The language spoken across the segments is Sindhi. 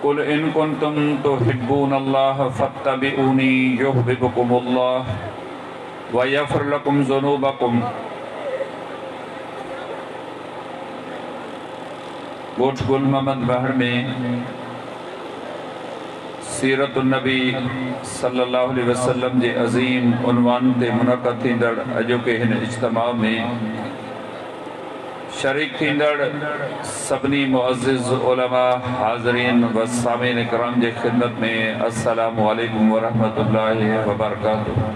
कुल इन कुंतुम तुहिब्बून अल्लाह फत्तबिऊनी युहब्बुकुमुल्लाह व यग़फिर लकुम ज़ुनूबकुम। ॻोठ गुल मोहम्मद बहर में सीरत नबी सल्लल्लाहु अलैहि वसल्लम जे अज़ीम उन्वान ते मुनक़द थींदड़ अॼोके हिन इज्तिमा में शरीक थींदड़ सभिनी मुअज़्ज़िज़ उलमा हाज़रीन व सामीन इकराम जे ख़िदमत में अस्सलामु अलैकुम व रहमतुल्लाहि व बरकातुहू।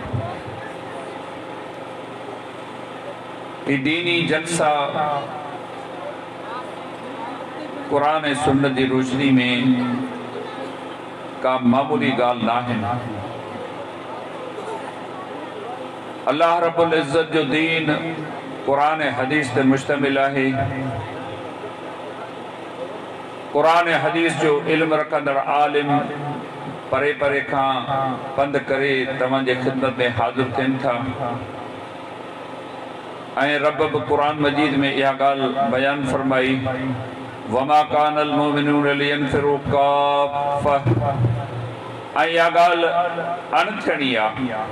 दीनी जलसा कुरान ऐं सुन्नत जी रोशनी में का मामूली ॻाल्हि नाहे। अल्लाह रब्बुल इज़्ज़त जो दीन कुरान ऐं हदीस ते मुश्तमिल आहे। कुरान ऐं हदीस जो इल्म रखंदड़ आलिम परे परे खां पंध करे तव्हांजे ख़िदमत में हाज़िर थियनि था ऐं रब बि कुरान मजीद में इहा ॻाल्हि बयान फरमाई, वमा कानल मुमिनून लियनफिरू काफ़ा। ऐं इहा ॻाल्हि अण थियणी आहे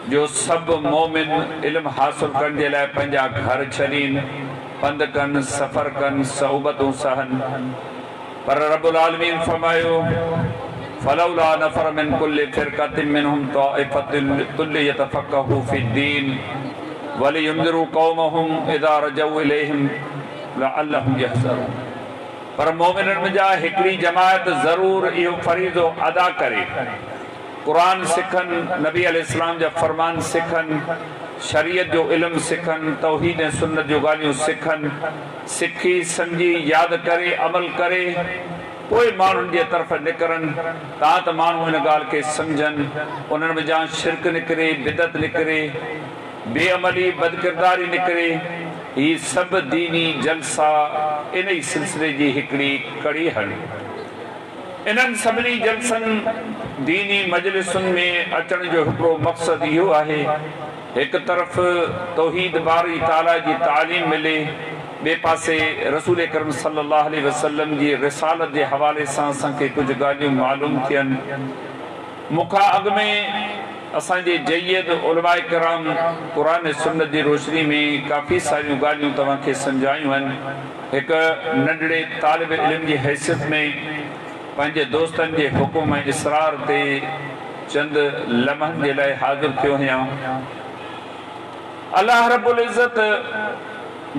जो सभु मोमिन इल्म हासिल करण जे लाइ पंहिंजा घर छॾीनि, पंध कनि, सफ़र कनि, सहूबतूं सहनि। पर रब्बुल आलमीन फरमायो, फलौला नफर मिन कुल्लि फ़िरक़तिन मिनहुम ताइफ़तुन लियतफ़क़्क़हू फ़िद्दीन वलियुंज़िरू क़ौमहुम इज़ा रजऊ इलैहिम लअल्लहुम यहज़रून। पर मोमिननि मंझां हिकिड़ी जमायत ज़रूर इहो फरीज़ो अदा करे, कुरान सिखनि, नबी अलैहिस्सलाम जा फरमान सिखनि, शरीयत जो इल्म सिखनि, तौहीद ऐं सुन्नत जूं ॻाल्हियूं सिखनि, सिखी सम्झी यादि करे अमल करे पोइ माण्हुनि जे तरफ़ निकिरनि, तां त माण्हू हिन ॻाल्हि खे सम्झनि, उन्हनि मंझां शिरक निकिरे, बिदत निकिरे, बेअमली बदकिरदारी निकिरे। ही सभु दीनी जलसा इन ई सिलसिले जी हिकिड़ी कड़ी हली। इन्हनि सभिनी जलसनि दीनी मजलिसुनि में अचण जो हिकिड़ो मक़सदु इहो आहे, हिकु तरफ़ तौहीद बारी ताला जी तालीम मिले, ॿिए पासे रसूल करम सल्लल्लाहु अलैहि वसल्लम जी रिसालत जे हवाले सां असांखे कुझु ॻाल्हियूं मालूम थियनि। मूंखां अॻु में असांजे जय्यद उलमा कराम कुरान सुन्नत जी रोशनी में काफ़ी सारियूं ॻाल्हियूं तव्हांखे सम्झायूं आहिनि। हिकु नंढड़े तालिब इल्म जी हैसियत में पंहिंजे दोस्तनि जे हुकुम ऐं इसरार ते चंद लम्हनि जे लाइ हाज़िर थियो आहियां। अल्लाह रब्बुल इज़्ज़त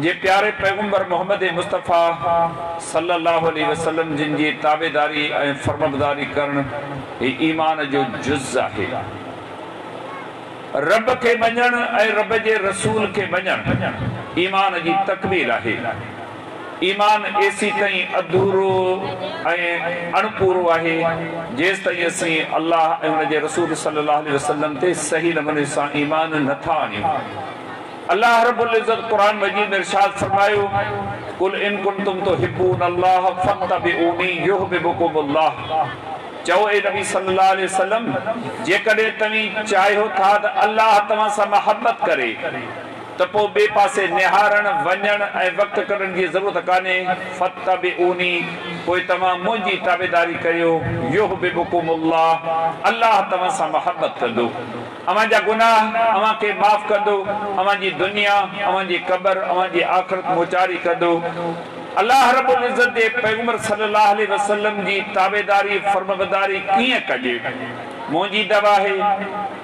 जे प्यारे पैगम्बर मोहम्मद मुस्तफ़ा सल्लल्लाहु अलैहि वसल्लम जिन जी ताबेदारी ऐं फरमाबरदारी करणु ही ईमान जो जुज़ आहे। रब खे मञणु ऐं रब जे रसूल खे मञणु ईमान जी तकमील आहे। ईमान एसी ताईं अधूरो ऐं अणपूरो आहे जेसि ताईं असीं अल्लाह ऐं हुनजे रसूल सल्लल्लाहु अलैहि वसल्लम ते सही नमूने सां ईमान नथा आणियूं। अल्लाह रब्बुल इज़्ज़त कुरान मजीद में इरशाद फरमायो, कुल इन कुंतुम तुहिब्बून अल्लाह फत्तबिऊनी युहब्बुकुमुल्लाह। चओ ए नबी सल्लल्लाहु अलैहि वसल्लम, जेकॾहिं तव्हीं चाहियो था त अल्लाह तव्हां सां मोहब्बत करे त पोइ ॿिए पासे निहारण, वञण ऐं वक़्तु कढण जी ज़रूरत कान्हे। फत्तबिऊनी, पोइ तव्हां मुंहिंजी ताबेदारी करियो, युहब्बुकुमुल्लाह, अल्लाह तव्हां सां मोहब्बत कंदो, अव्हांजा गुनाह अव्हांखे माफ़ कंदो, अव्हांजी दुनिया, अव्हांजी क़बर, अव्हांजी आख़िरत मोचारी कंदो। अल्लाह रब्बुल इज़्ज़त जे पैगम्बर सल्लल्लाहु अलैहि वसल्लम जी ताबेदारी फरमाबरदारी कीअं कजे? मुंहिंजी दवा आहे,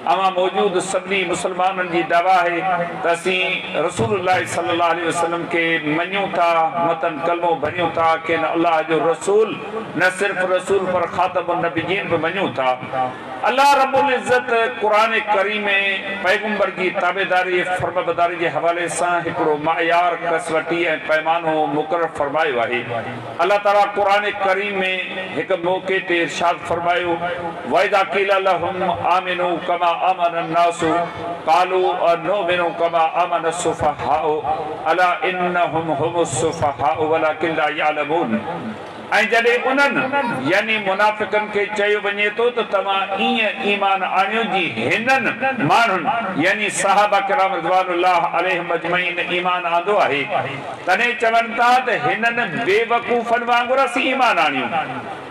अव्हां मौजूद सभिनी मुसलमाननि जी दवा आहे त असीं रसूलुल्लाह सल्लल्लाहु अलैहि वसल्लम खे मञूं था, मतन कलमो भरियूं था कि न अल्लाह जो रसूल, न सिर्फ़ रसूल पर ख़ातमुन नबीयीन बि मञूं था। अल्लाह रब्बुल इज़्ज़त कुरान करीम में पैगम्बर जी ताबेदारी फरमाबरदारी जे हवाले सां हिकिड़ो मायार कसवटी ऐं पैमानो मुक़ररु फरमायो आहे। अल्लाह ताला कुरान करीम में हिकु मौक़े ते इरशाद फरमायो, वइज़ा क़ील लहुम आमिनू कमा आमन अन्नासु क़ालू अनुमिनु कमा आमन अस्सुफ़हाउ अला इन्नहुम हुमुस्सुफ़हाउ वलाकिन ला यअलमून। ऐं जॾहिं उन्हनि यानी मुनाफ़िकनि खे चयो वञे थो त तव्हां ईअं ईमान आणियो जी हिननि माण्हुनि यानी सहाबा किराम रिज़वानुल्लाह अलैहिम अजमईन ईमान आंदो आहे, तॾहिं चवनि था त हिननि बेवकूफ़नि वांगुरु असीं ईमान आणियूं।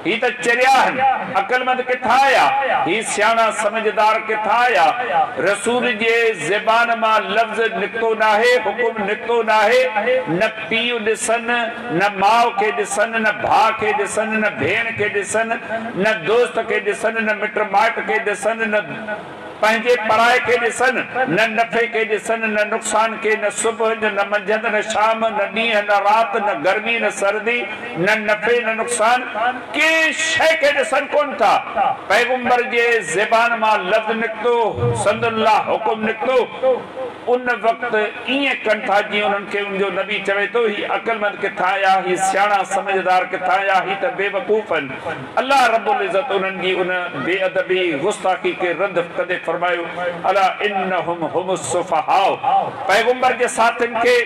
هي ته چريا آهن، عقلمند ڪٿان آيا؟ هي سياڻا سمجهدار ڪٿان آيا؟ رسول جي زبان مان لفظ نڪتو ناهي، حڪم نڪتو ناهي، نه پيء ڏسن، نه ماء کي ڏسن، نه ڀاء کي ڏسن، نه ڀيڻ کي ڏسن، نه دوست کي ڏسن، نه مٽ مائٽ کي ڏسن، نه پنهنجي پرائي کي ڏسن، نه نفعي کي ڏسن، نه نقصان کي، نه صبح، نه منجهند، نه شام، نه ڏينهن، نه رات، نه گرمي، نه سردي، نه نفعي، نه نقصان، ڪنهن شيء کي ڏسن ڪونه ٿا. پيغمبر جي زبان مان لفظ نڪتو، سندن لاء حڪم نڪتو، ان وقت ائين ڪن ٿا جيئن انهن کي ان جو نبي چوي ٿو، هي عقلمند ڪٿان آيا، هي سياڻا سمجهدار ڪٿان آيا، هي ته بيوقوف آهن. الله رب العزت انهن جي ان بي ادبي، گستاخي، کي رد ڪندي فرمايو، الا انهم هم السفهاء پيغمبر جي ساٿين کي،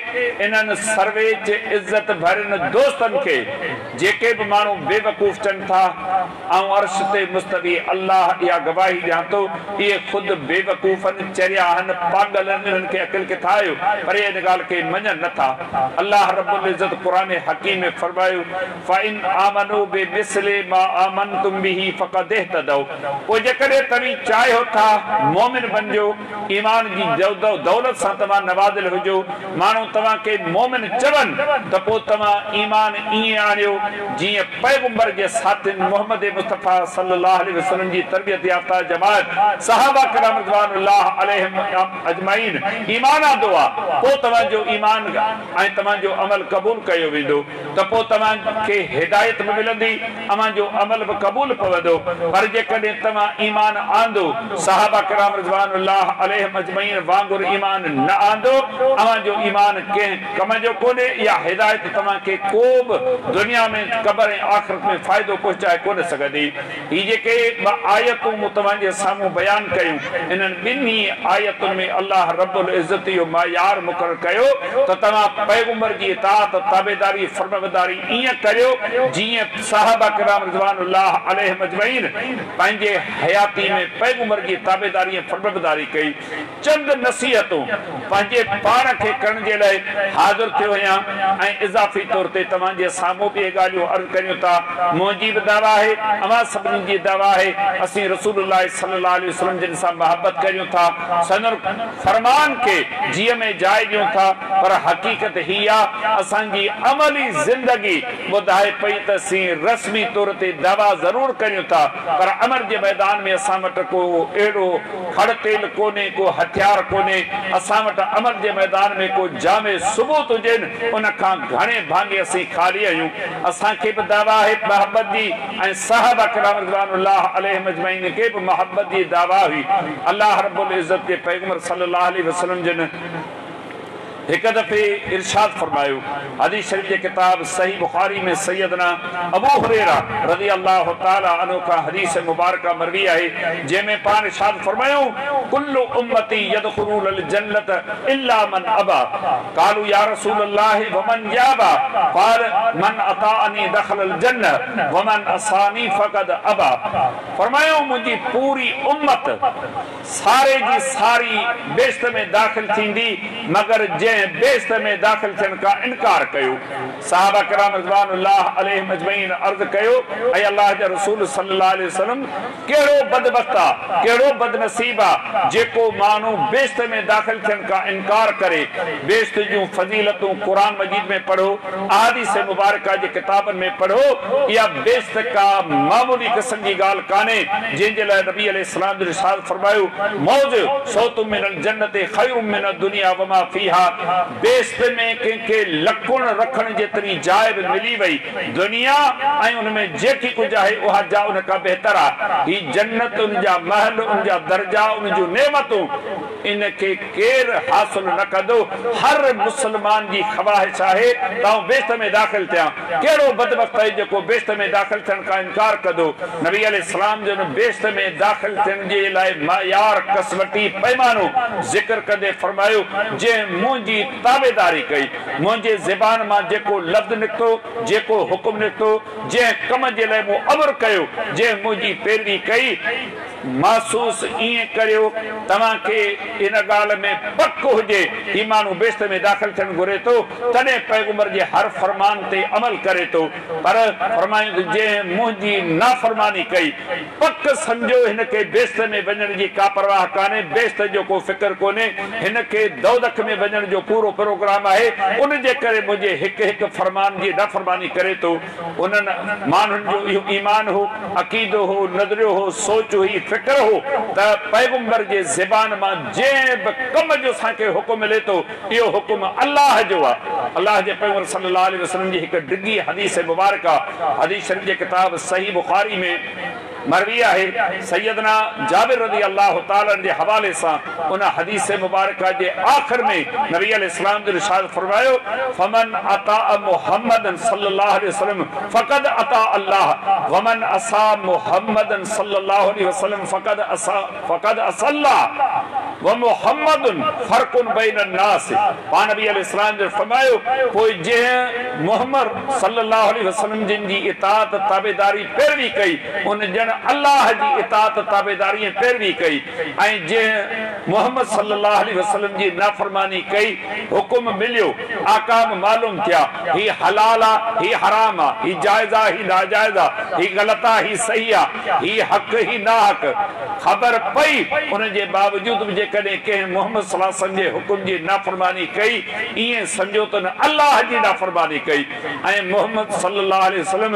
انهن سرويچ عزت ڀرين دوستن کي، جيڪي به ماڻهو بيوقوف چون ٿا، آئون عرش تي مستوي الله اها گواهي ڏيان ٿو، اهي خود بيوقوف آهن، چريا آهن، پاڳل آهن، انهن کي عقل ڪٿان آيو، پر اهي ان ڳالهه کي مڃن نه ٿا. الله رب العزت قرآن حڪيم ۾ فرمايو. فان آمنوا بمثل ما آمنتم به فقد اهتدوا پوء جيڪڏهن توهين چاهيو ٿا مؤمن بنجو، ايمان جي دولت سان توهان نوازيل هجو، ماڻهو توهان کي مؤمن چون ته پوء توهان ايمان ائين آڻيو جيئن پيغمبر جي ساٿين محمد مصطفيٰ صلي الله عليه وسلم جي تربيت يافته جماعت صحابه ڪرام رضوان الله عليهم اجمعين ايمان آندو آ پوء توهان جو ايمان ۽ توهان جو عمل قبول ڪيو ويندو. ته پوء توهان کي هدايت به ملندي، اوهان جو عمل به قبول پوندو، پر جيڪڏهن توهان ايمان آندو، صحابه ڪرام رضوان الله عليهم اجمعين وانگر ايمان نه آندو، اوهان جو ايمان ڪنهن ڪم جو ڪونهي، اها هدايت توهان کي ڪو به دنيا ۾ قبر ۽ آخرت ۾ فائدو پهچائي ڪونه سگهندي. هي جيڪي ٻه آيتون مون توهان جي سامهون بيان ڪيون، انهن ٻنهي آيتن ۾ الله رب العزت اهو معيار مقرر ڪيو ته توهان پيغمبر جي اطاعت، تابعداري، فرمانبرداري ائين ڪريو جيئن صحابه ڪرام رضوان الله عليهم اجمعين پنهنجي حياتي ۾ پيغمبر جي تابعداري ۽ فرمانبرداري ڪئي. چند نصيحتون پنهنجي پاڻ کي ڪرڻ جي لاء حاضر ٿيو آهيان ۽ اضافي طور تي توهان جي سامهون به اهي ڳالهيون عرض ڪريون ٿا. منهنجي به دعويٰ آهي، اوهان سڀني جي دعويٰ آهي، اسين رسول الله صلي الله عليه وسلم جن سان محبت ڪريون ٿا، سندن فرمان کي جيء ۾ جاء ڏيون ٿا، پر حقيقت هي آ اسان جي عملي زندگي ٻڌائي پئي ته اسين رسمي طور تي دعويٰ ضرور ڪريون ٿا، پر عمل جي ميدان ۾ اسان وٽ ڪو اهڙو کڙ تيل ڪونهي، ڪو هٿيار ڪونهي، اسان وٽ عمل جي ميدان ۾ ڪو جامع ثبوت هجي نه، ان کان گهڻي ڀاڱي اسين خالي آهيون. اسان کي به دعويٰ آهي محبت جي ۽ صحابه ڪرام رضوان الله عليهم اجمعين کي به محبت جي دعويٰ هئي. الله رب العزت جي پيغمبر صلي الله عليه وسلم جن هڪ دفعي ارشاد فرمايو، حديث شريف جي ڪتاب صحيح بخاري ۾ سيدنا ابو هريره رضي الله تعالٰي عنه کان حديث مبارڪه مروي آهي، جنهن ۾ پاڻ ارشاد فرمايائون، ڪل امتي يدخلون الجنة الا من ابيٰ، قالوا يا رسول الله ومن يابيٰ، قال من اطاعني دخل الجنة ومن عصاني فقد ابيٰ، فرمايائون منهنجي پوري امت، ساري جي ساري بهشت ۾ داخل ٿيندي، مگر جنهن بهشت ۾ داخل ٿيڻ کان انڪار ڪيو. صحابه ڪرام رضوان الله عليهم اجمعين عرض ڪيو، اي الله جا رسول صلي الله عليه وسلم! ڪهڙو بدبخت آ، ڪهڙو بدنصيب آ، جيڪو ماڻهو بهشت ۾ داخل ٿيڻ کان انڪار ڪري. بهشت جون فضيلتون قرآن مجيد ۾ پڙهو، احاديث مبارڪه جي ڪتابن ۾ پڙهو، اها بهشت ڪا معمولي قسم جي ڳالهه ڪانهي، جنهن جي لاء نبي عليه السلام جن ارشاد فرمايو، موضع صوت من الجنة خير من الدنيا وما فيها، بهشت ۾ ڪنهن کي لڪڻ رکڻ جيتري جاء به ملي وئي، دنيا ۽ ان ۾ جيڪي ڪجهه آهي اها جاء ان کان بهتر آهي، هي جنت، ان جا محل، ان جا درجا، ان جون نعمتون، ان کي ڪير حاصل نه ڪندو، هر مسلمان جي خواهش آهي ته آئون بهشت ۾ داخل ٿيان، ڪهڙو بدبخت آهي جيڪو بهشت ۾ داخل ٿيڻ کان انڪار ڪندو، نبي عليه السلام جن بهشت ۾ داخل ٿيڻ جي لاء معيار، ڪسوٽي، پيمانو، ذڪر ڪندي فرمايو، جنهن منهنجي منهنجي تابعداري ڪئي، منهنجي زبان مان جيڪو لفظ نڪتو، جيڪو حڪم نڪتو، جنهن ڪم جي لاء مون امر ڪيو، جنهن منهنجي پيروي ڪئي، محسوس ائين ڪريو، توهان کي ان ڳالهه ۾ پڪ هجي، هي ماڻهو بهشت ۾ داخل ٿيڻ گهري ٿو، تڏهن پيغمبر جي هر فرمان تي عمل ڪري ٿو، پر فرمايائون ته جنهن منهنجي نافرماني ڪئي، پڪ سمجهو هن کي بهشت ۾ وڃڻ جي ڪا پرواهه ڪانهي، بهشت جو ڪو فڪر ڪونهي، هن کي دوزخ ۾ وڃڻ جو پورو پروگرام آهي، ان جي ڪري منهنجي هڪ هڪ فرمان جي نافرماني ڪري ٿو. انهن ماڻهن جو اهو ايمان هو، عقيدو هو، نظريو هو، سوچ هئي، فڪر هو ته پيغمبر جي زبان مان جنهن به ڪم جو اسان کي حڪم ملي ٿو، اهو حڪم الله جو آهي. الله جي پيغمبر صلي الله عليه وسلم جي هڪ ڊگهي حديث مبارڪه حديث شريف جي ڪتاب صحيح بخاري ۾ مروي آهي، سيدنا جابر رضي الله تعالٰي عنه جي حوالي سان ان حديث مبارڪه جي آخر ۾ نبي عليه السلام جن ارشاد فرمايو، فمن اطاع محمدا صلي الله عليه وسلم فقد اطاع الله ومن عصي محمدا صلي الله عليه وسلم فقد عصي فقد عصي الله ومحمد فرق بين الناس پاڻ نبي عليه السلام جن فرمايو، پوء جنهن محمد صلي الله عليه وسلم جن جي اطاعت، تابعداري، پيروي ڪئي، ان ڄڻ الله جي اطاعت، تابعداري ۽ پيروي ڪئي ۽ جنهن محمد صلي الله عليه وسلم جي نافرماني ڪئي، حڪم مليو، احڪام معلوم ٿيا، هي حلال آ، هي حرام آ، هي جائز آ، هي ناجائز آ، هي غلط آ، هي صحيح آ، هي حق، هي ناحق، خبر پئي، ان جي باوجود به جيڪڏهن ڪنهن محمد صلي الله عليه وسلم جي حڪم جي نافرماني ڪئي، ائين سمجهو ته ان الله جي نافرماني ڪئي ۽ محمد صلي الله عليه وسلم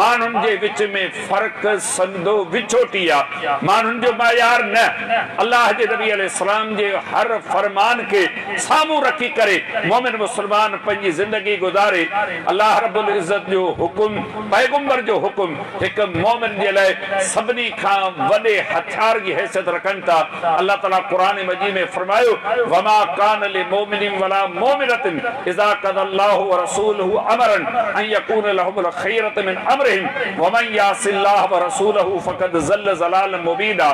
ماڻهن جي وچ ۾ فرق سندو وڇوٽي آ، ماڻهن جو معيار نه، الله جي نبي عليه السلام جي هر فرمان کي سامهون رکي ڪري مؤمن مسلمان پنهنجي زندگي گذاري، الله رب العزت جو حڪم، پيغمبر جو حڪم هڪ مؤمن جي لاء سڀني کان وڏي هٿيار جي حيثيت رکن ٿا. الله تعالي قرآن مجيد ۾ فرمايو، وما ڪان لمؤمن ولا مؤمنة اذا قضي الله ورسوله امرا ان يڪون لهم الخيرة من امرهم ومن يعص الله ورسوله فقد ضل ضلالا مبينا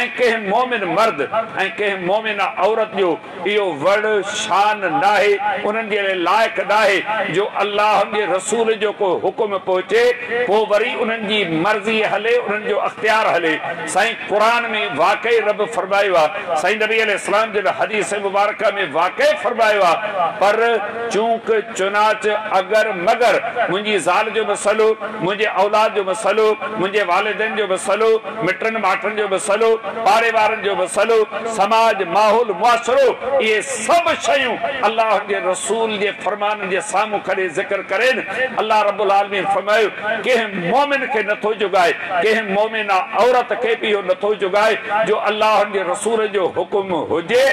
۽ ڪنهن مؤمن مرد ۽ ڪنهن مؤمنه عورت جو اهو وڙ، شان، ناهي، انهن جي لاء لائق ناهي جو الله جي رسول جو ڪو حڪم پهچي پوء وري انهن جي مرضي هلي، انهن جو اختيار هلي. سائين قرآن ۾ واقعي رب فرمايو آ، سائين نبي عليه السلام جن حديث مبارڪه ۾ واقعي فرمايو آ، پر چونڪ، چنانچ، اگر، مگر، منهنجي زال جو مسئلو، منهنجي اولاد جو مسئلو، منهنجي والدين جو مسئلو، مٽن مائٽن جو مسئلو، پاڙي وارن جو مسئلو، سماج، ماحول، معاشرو، اهي سڀ شيون الله جي رسول جي فرمانن جي سامهون کڻي ذڪر ڪرين، الله رب العالمين فرمايو، ڪنهن مؤمن کي نٿو جڳائي، ڪنهن مؤمنه عورت کي به اهو نٿو جڳائي جو الله جي رسول جو حڪم هجي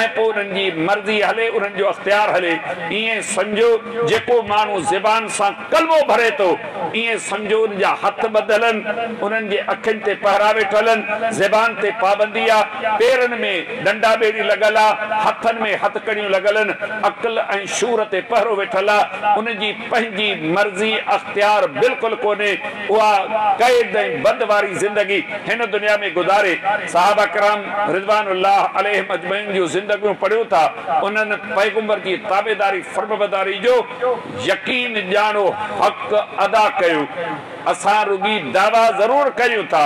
۽ پوء انهن جي مرضي هلي، انهن جو اختيار هلي، ائين سمجهو جيڪو ماڻهو زبان سان ڪلمو ڀري ٿو، ائين سمجهو ان جا هٿ ٻڌل آهن، انهن جي اکين تي پهرا ويٺل آهن، زبان تي پابندي آ، پيرن ۾ ڏنڊا ٻيڙي لڳل آ، هٿن ۾ هٿڪڙيون لڳل آهن، عقل ۽ شعور تي پهرو ويٺل آ، ان جي پنهنجي مرضي، اختيار بلڪل ڪونهي، اها قيد ۽ بند واري زندگي هن دنيا ۾ گذاري. صحابه ڪرام رضوان الله عليهم اجمعين جون زندگيون پڙهيون ٿا، انهن پيغمبر جي تابعداري فرمانبرداري جو يقين ڄاڻو حق ادا ڪيو. اسان رڳي دعويٰ ضرور ڪريون ٿا.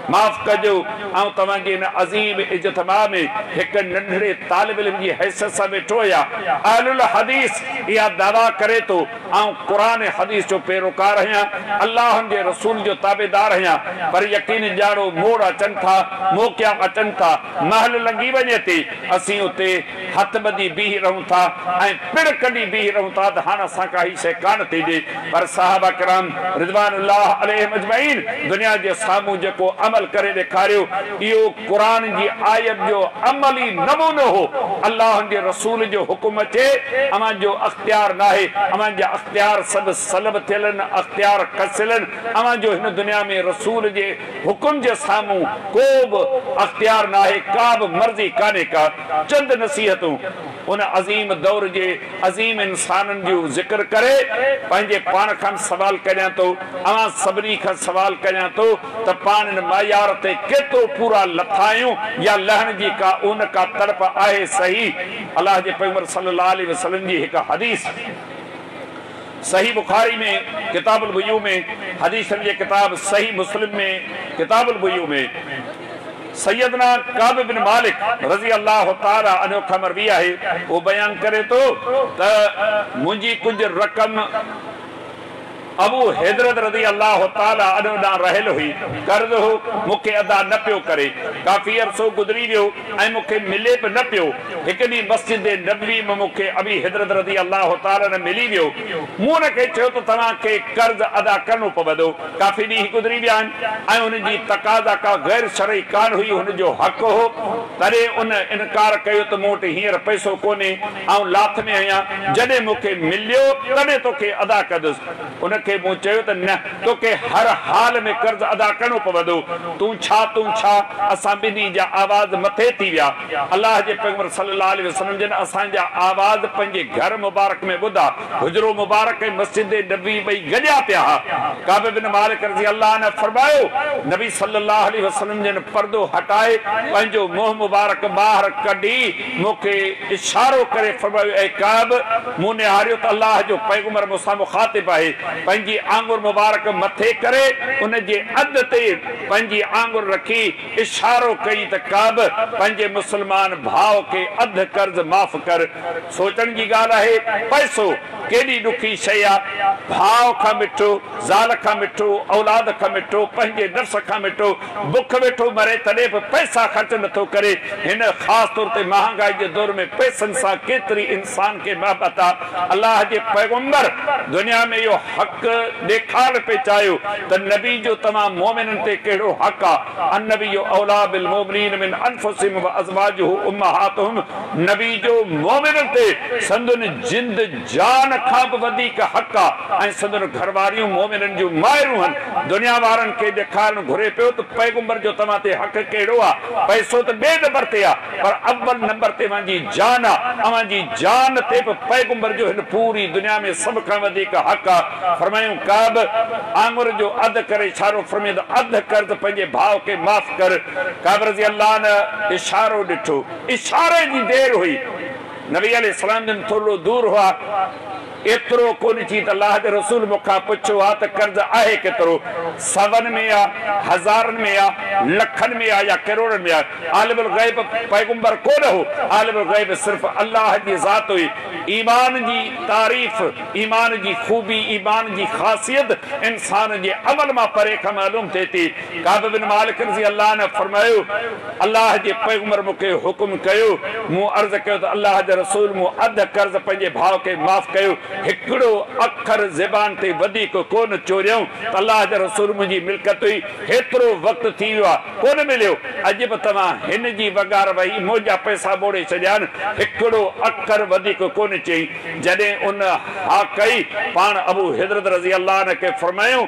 معاف ڪجو آئون توهان جي هن عظيم اجتماع ۾ هڪ ننڍڙي طالب علم جي حيثيت سان ويٺو آهيان. اهل الحديث اها دعويٰ ڪري ٿو آئون قرآن ۽ حديث جو پيروڪار آهيان، الله جي رسول جو تابعدار آهيان پر يقين ڄاڻو موڙ اچن ٿا، موقعا اچن ٿا، مهل لنگهي وڃي ٿي، اسين اتي هٿ ٻڌي بيهي رهون ٿا ۽ پڙ ڪڍي بيهي رهون ٿا ته هاڻ اسان کان هي شيء ڪانه ٿي ڏي پر صحابه ڪرام رضوان الله عليهم اجمعين دنيا جي سامهون جيڪو عمل ڪري ڏيکاريو اهو قرآن جي آيت جو عملي نمونو هو. الله جي رسول جو حڪم اچي اوهان جو اختيار ناهي اوهان جا اختيار سڀ سلب ٿيل آهن اختيار کسيل آهن اوهان جو هن دنيا ۾ رسول جي حڪم جي سامهون ڪو به اختيار ناهي، ڪا به مرضي ڪانهي ڪا. چند نصيحتون. ان عظيم دور جي عظيم انسانن جو ذڪر ڪري پنهنجي پاڻ کان سوال ڪريان ٿو، اوهان سڀني کان سوال ڪريان ٿو ته پاڻ ان معيار تي ڪيترو پورا لٿا آهيون يا لهڻ جي ڪا اون ڪا تڙپ آهي صحيح الله جي پيغمبر صلي الله عليه وسلم جي هڪ حديث صحيح بخاري ۾ ڪتاب البيوع ۾ حديثن جي ڪتاب صحيح مسلم ۾ ڪتاب البيوع ۾ سيدنا ڪعب بن مالڪ رضي الله تعالٰي عنه کان مروي آهي اهو بيان ڪري ٿو ته منهنجي ڪجهه رقم ابو حدرد رضي الله تعالٰي عنه ڏانهن رهيل هئي، قرض هو، مون کي ادا نه پيو ڪري. ڪافي عرصو گذري ويو ۽ مون کي ملي به نه پيو. هڪ ڏينهن مسجد نبوي ۾ مون کي ابي حدرد رضي الله تعالٰي عنه ملي ويو. مون ان کي چيو ته توهان کي قرض ادا ڪرڻو پوندو. ڪافي ڏينهن گذري ويا آهن ۽ هن جي تقاضا ڪا غير شرعي ڪانه هئي، هن جو حق هو. تڏهن ان انڪار ڪيو ته مون وٽ هينئر پئسو ڪونهي. آئون لاٿ ۾ آهيان، جڏهن مون کي مليو تڏهن توکي ادا ڪندس. ان کي مون چيو ته نه، توکي هر حال ۾ قرض ادا ڪرڻو پوندو. تون ڇا، تون ڇا؟ اسان ٻنهي جا آواز مٿي ٿي ويا. الله جي پيغمبر صلي الله عليه وسلم جن اسان جا آواز پنهنجي گهر مبارڪ ۾ ٻڌا. حجرو مبارڪ ۽ مسجد نبوي ٻئي گڏيا پيا ها. ڪعب بن مالڪ رضي الله عنه فرمايو، نبي صلي الله عليه وسلم جن پردو هٽائي پنهنجو منهن مبارڪ ٻاهر ڪڍي مون کي اشارو ڪري فرمايو، اي ڪعب! مون نهاريو ته الله جو پيغمبر مون سان مخاطب آهي. پنهنجي آڱر مبارڪ مٿي ڪري ان جي اڌ تي پنهنجي آڱر رکي اشارو ڪيائين ته ڪعب! پنهنجي مسلمان ڀاء کي اڌ قرض معاف ڪر. سوچڻ جي ڳالهه آهي، پئسو ڪيڏي ڏکي شيء آ. ڀاء کان مٺو، زال کان مٺو، اولاد کان مٺو، پنهنجي نفس کان مٺو، بک ويٺو مري تڏهن به پئسا خرچ نٿو ڪري. هن خاص طور تي مهانگائي جي دور ۾ پئسن سان ڪيتري انسان کي محبت آ. الله جي پيغمبر دنيا ۾ اهو حق ڏيکارڻ پئي چاهيو ته نبي جو توهان مؤمنن تي ڪهڙو حق آ. النبي اوليٰ بالمؤمنين من انفسهم وازواجه امهاتهم نبي جو مؤمنن تي سندن جند جان کان به وڌيڪ حق آ ۽ سندن گهرواريون مؤمنن جون مائرون هن. دنيا وارن کي ڏيکارڻ گهري پيو ته پيغمبر جو توهان تي حق ڪهڙو آ؟ پئسو ته ٻئي نمبر تي آ پر اول نمبر تي اوهان جي جان آ. اوهان جي جان تي به پيغمبر جو هن پوري دنيا ۾ سڀ کان وڌيڪ حق آ. فرمايائون ڪعب! آڱر جو اڌ ڪري اشارو فرمايائين ته اڌ قرض پنهنجي ڀاء کي معاف ڪر. ڪعب رضي الله عنه اشارو ڏٺو. اشاري جي دير هئي. نبي عليه السلام جن ٿورڙو دور هئا، ايترو ڪونه ٿي ته الله جي رسول مون کان پڇيو ها ته قرض آهي ڪيترو؟ سون ۾ آ، هزارن ۾ آ، لکن ۾ آ يا ڪروڙن ۾ آ؟ عالم الغيب پيغمبر ڪونه هو، عالم الغيب صرف الله جي ذات هئي. ايمان جي تعريف، ايمان جي خوبي، ايمان جي خاصيت انسان جي عمل مان پري کان معلوم ٿئي ٿي. ڪعب بن مالڪ رضي الله عنه فرمايو، الله جي پيغمبر مون کي حڪم ڪيو، مون عرض ڪيو ته الله جا رسول مون اڌ قرض پنهنجي ڀاء کي معاف ڪيو، هڪڙو اکر زبان تي وڌيڪ ڪونه چوريائون ته الله جا رسول منهنجي ملڪيت هئي، هيترو وقت ٿي ويو آهي ڪونه مليو، اڄ به توهان هن جي وڳار وهي منهنجا پئسا ٻوڙي ڇڏيا آهن، هڪڙو اکر وڌيڪ ڪونه چيائين، جڏهن ان ها ڪئي، پاڻ ابو حدرد رضي الله عنه کي فرمايائون.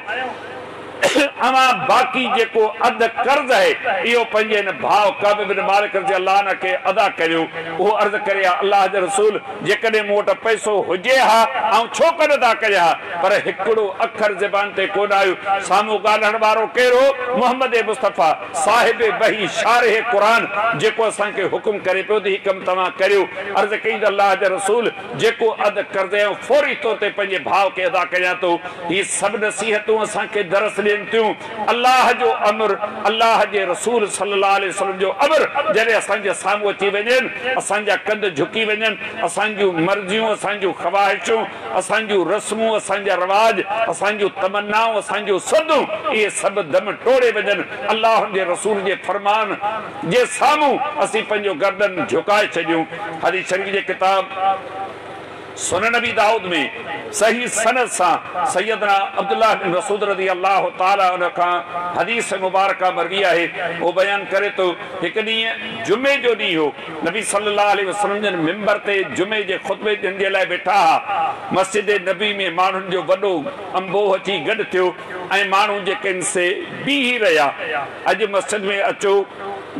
اوهان باقي جيڪو اڌ قرض آهي اهو پنهنجي هن ڀاء ڪعب بن مالڪ رضي الله عنه کي ادا ڪريو. اهو عرض ڪري ها الله جا رسول جيڪڏهن مون وٽ پئسو هجي ها آئون ڇو ڪونه ادا ڪريان ها پر هڪڙو اکر زبان تي ڪونه آيو. سامهون ڳالهائڻ وارو ڪير هو؟ محمد مصطفيٰ صاحب وحي شارح قرآن جيڪو اسان کي حڪم ڪري پيو ته هي ڪم توهان ڪريو. عرض ڪئي ته الله جا رسول جيڪو اڌ قرض آئون فوري طور تي پنهنجي ڀاء کي ادا ڪريان ٿو. هي سڀ نصيحتون اسان کي درس ڏين ٿيون. الله جو امر، الله جي رسول صلي الله عليه وسلم جو امر جڏهن اسان جي سامهون اچي وڃن، اسان جا ڪنڌ جهڪي وڃن، اسان جون مرضيون، اسان جون خواهشون، اسان جون رسمون، اسان جا رواج، اسان جون تمنائون، اسان جون سڌون، اهي سڀ دم ٽوڙي وڃن. الله جي رسول جي فرمان جي سامهون اسين پنهنجو گردن جهڪائي ڇڏيون. حديث شريف جي ڪتاب سنن ابي دائود ۾ صحيح سند سان سيدنا عبدالله بن مسعود رضي الله تعالٰي عنه کان حديث مبارڪه مروي آهي، اهو بيان ڪري ٿو، هڪ ڏينهن جمعي جو ڏينهن هو، نبي صلي الله عليه وسلم جن منبر تي جمعي جي خطبي ڏيڻ جي لاء ويٺا ها، مسجد نبوي ۾ ماڻهن جو وڏو انبوهه اچي گڏ ٿيو ۽ ماڻهو جيڪي آهن سي بيهي رهيا. اڄ مسجد ۾ اچو،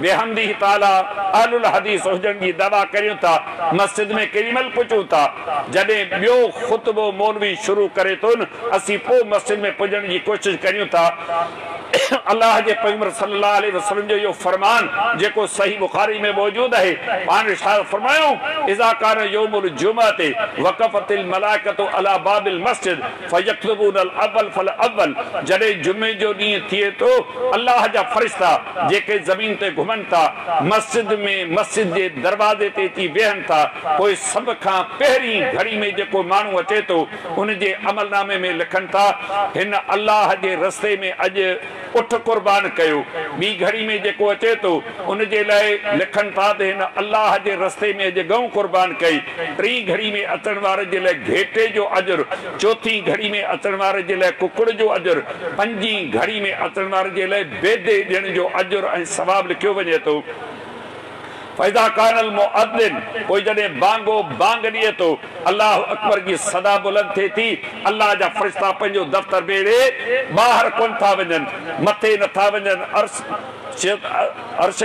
بحمده تعاليٰ اهل الحديث هجڻ جي دعويٰ ڪريون ٿا، مسجد ۾ ڪيڏي مهل پهچون ٿا؟ جڏهن ٻيو خطبو مولوي شروع ڪري ٿو نه، اسين پوء مسجد ۾ پڄڻ جي ڪوشش ڪريون ٿا. الله جي پيغمبر صلي الله عليه وسلم جو اهو فرمان جيڪو صحيح بخاري ۾ موجود آهي، پاڻ ارشاد فرمايائون، اذا ڪان يوم الجمعة وقفت الملائڪة علي باب المسجد فيڪتبون الاول فالاول جڏهن جمعي جو ڏينهن ٿئي ٿو، الله جا فرشتا جيڪي زمين تي گهمن ٿا، مسجد ۾ مسجد جي دروازي تي اچي ويهن ٿا، پوء سڀ کان پهرين گهڙي ۾ جيڪو ماڻهو اچي ٿو، ان جي عملنامي ۾ لکن ٿا، هن الله جي رستي ۾ اڄ اٺ قربان ڪيو. ٻي گهڙي ۾ جيڪو اچي ٿو، ان جي لاء لکن ٿا ته هن الله جي رستي ۾ اڄ ڳئون قربان ڪئي. ٽين گهڙي ۾ اچڻ واري جي لاء گهيٽي جو اجر، چوٿين گهڙي ۾ اچڻ واري جي لاء ڪڪڙ جو اجر، پنجين گهڙي ۾ اچڻ واري جي لاء بيدي ڏيڻ جو اجر ۽ ثواب لکيو وڃي ٿو. فاذا ڪان المؤذن پوء جڏهن بانگو بانگ ڏئي ٿو، الله اڪبر جي صدا بلند ٿئي ٿي، الله جا فرشتا پنهنجو دفتر ميڙي ٻاهر ڪونه ٿا وڃن، مٿي نه ٿا وڃن، عرش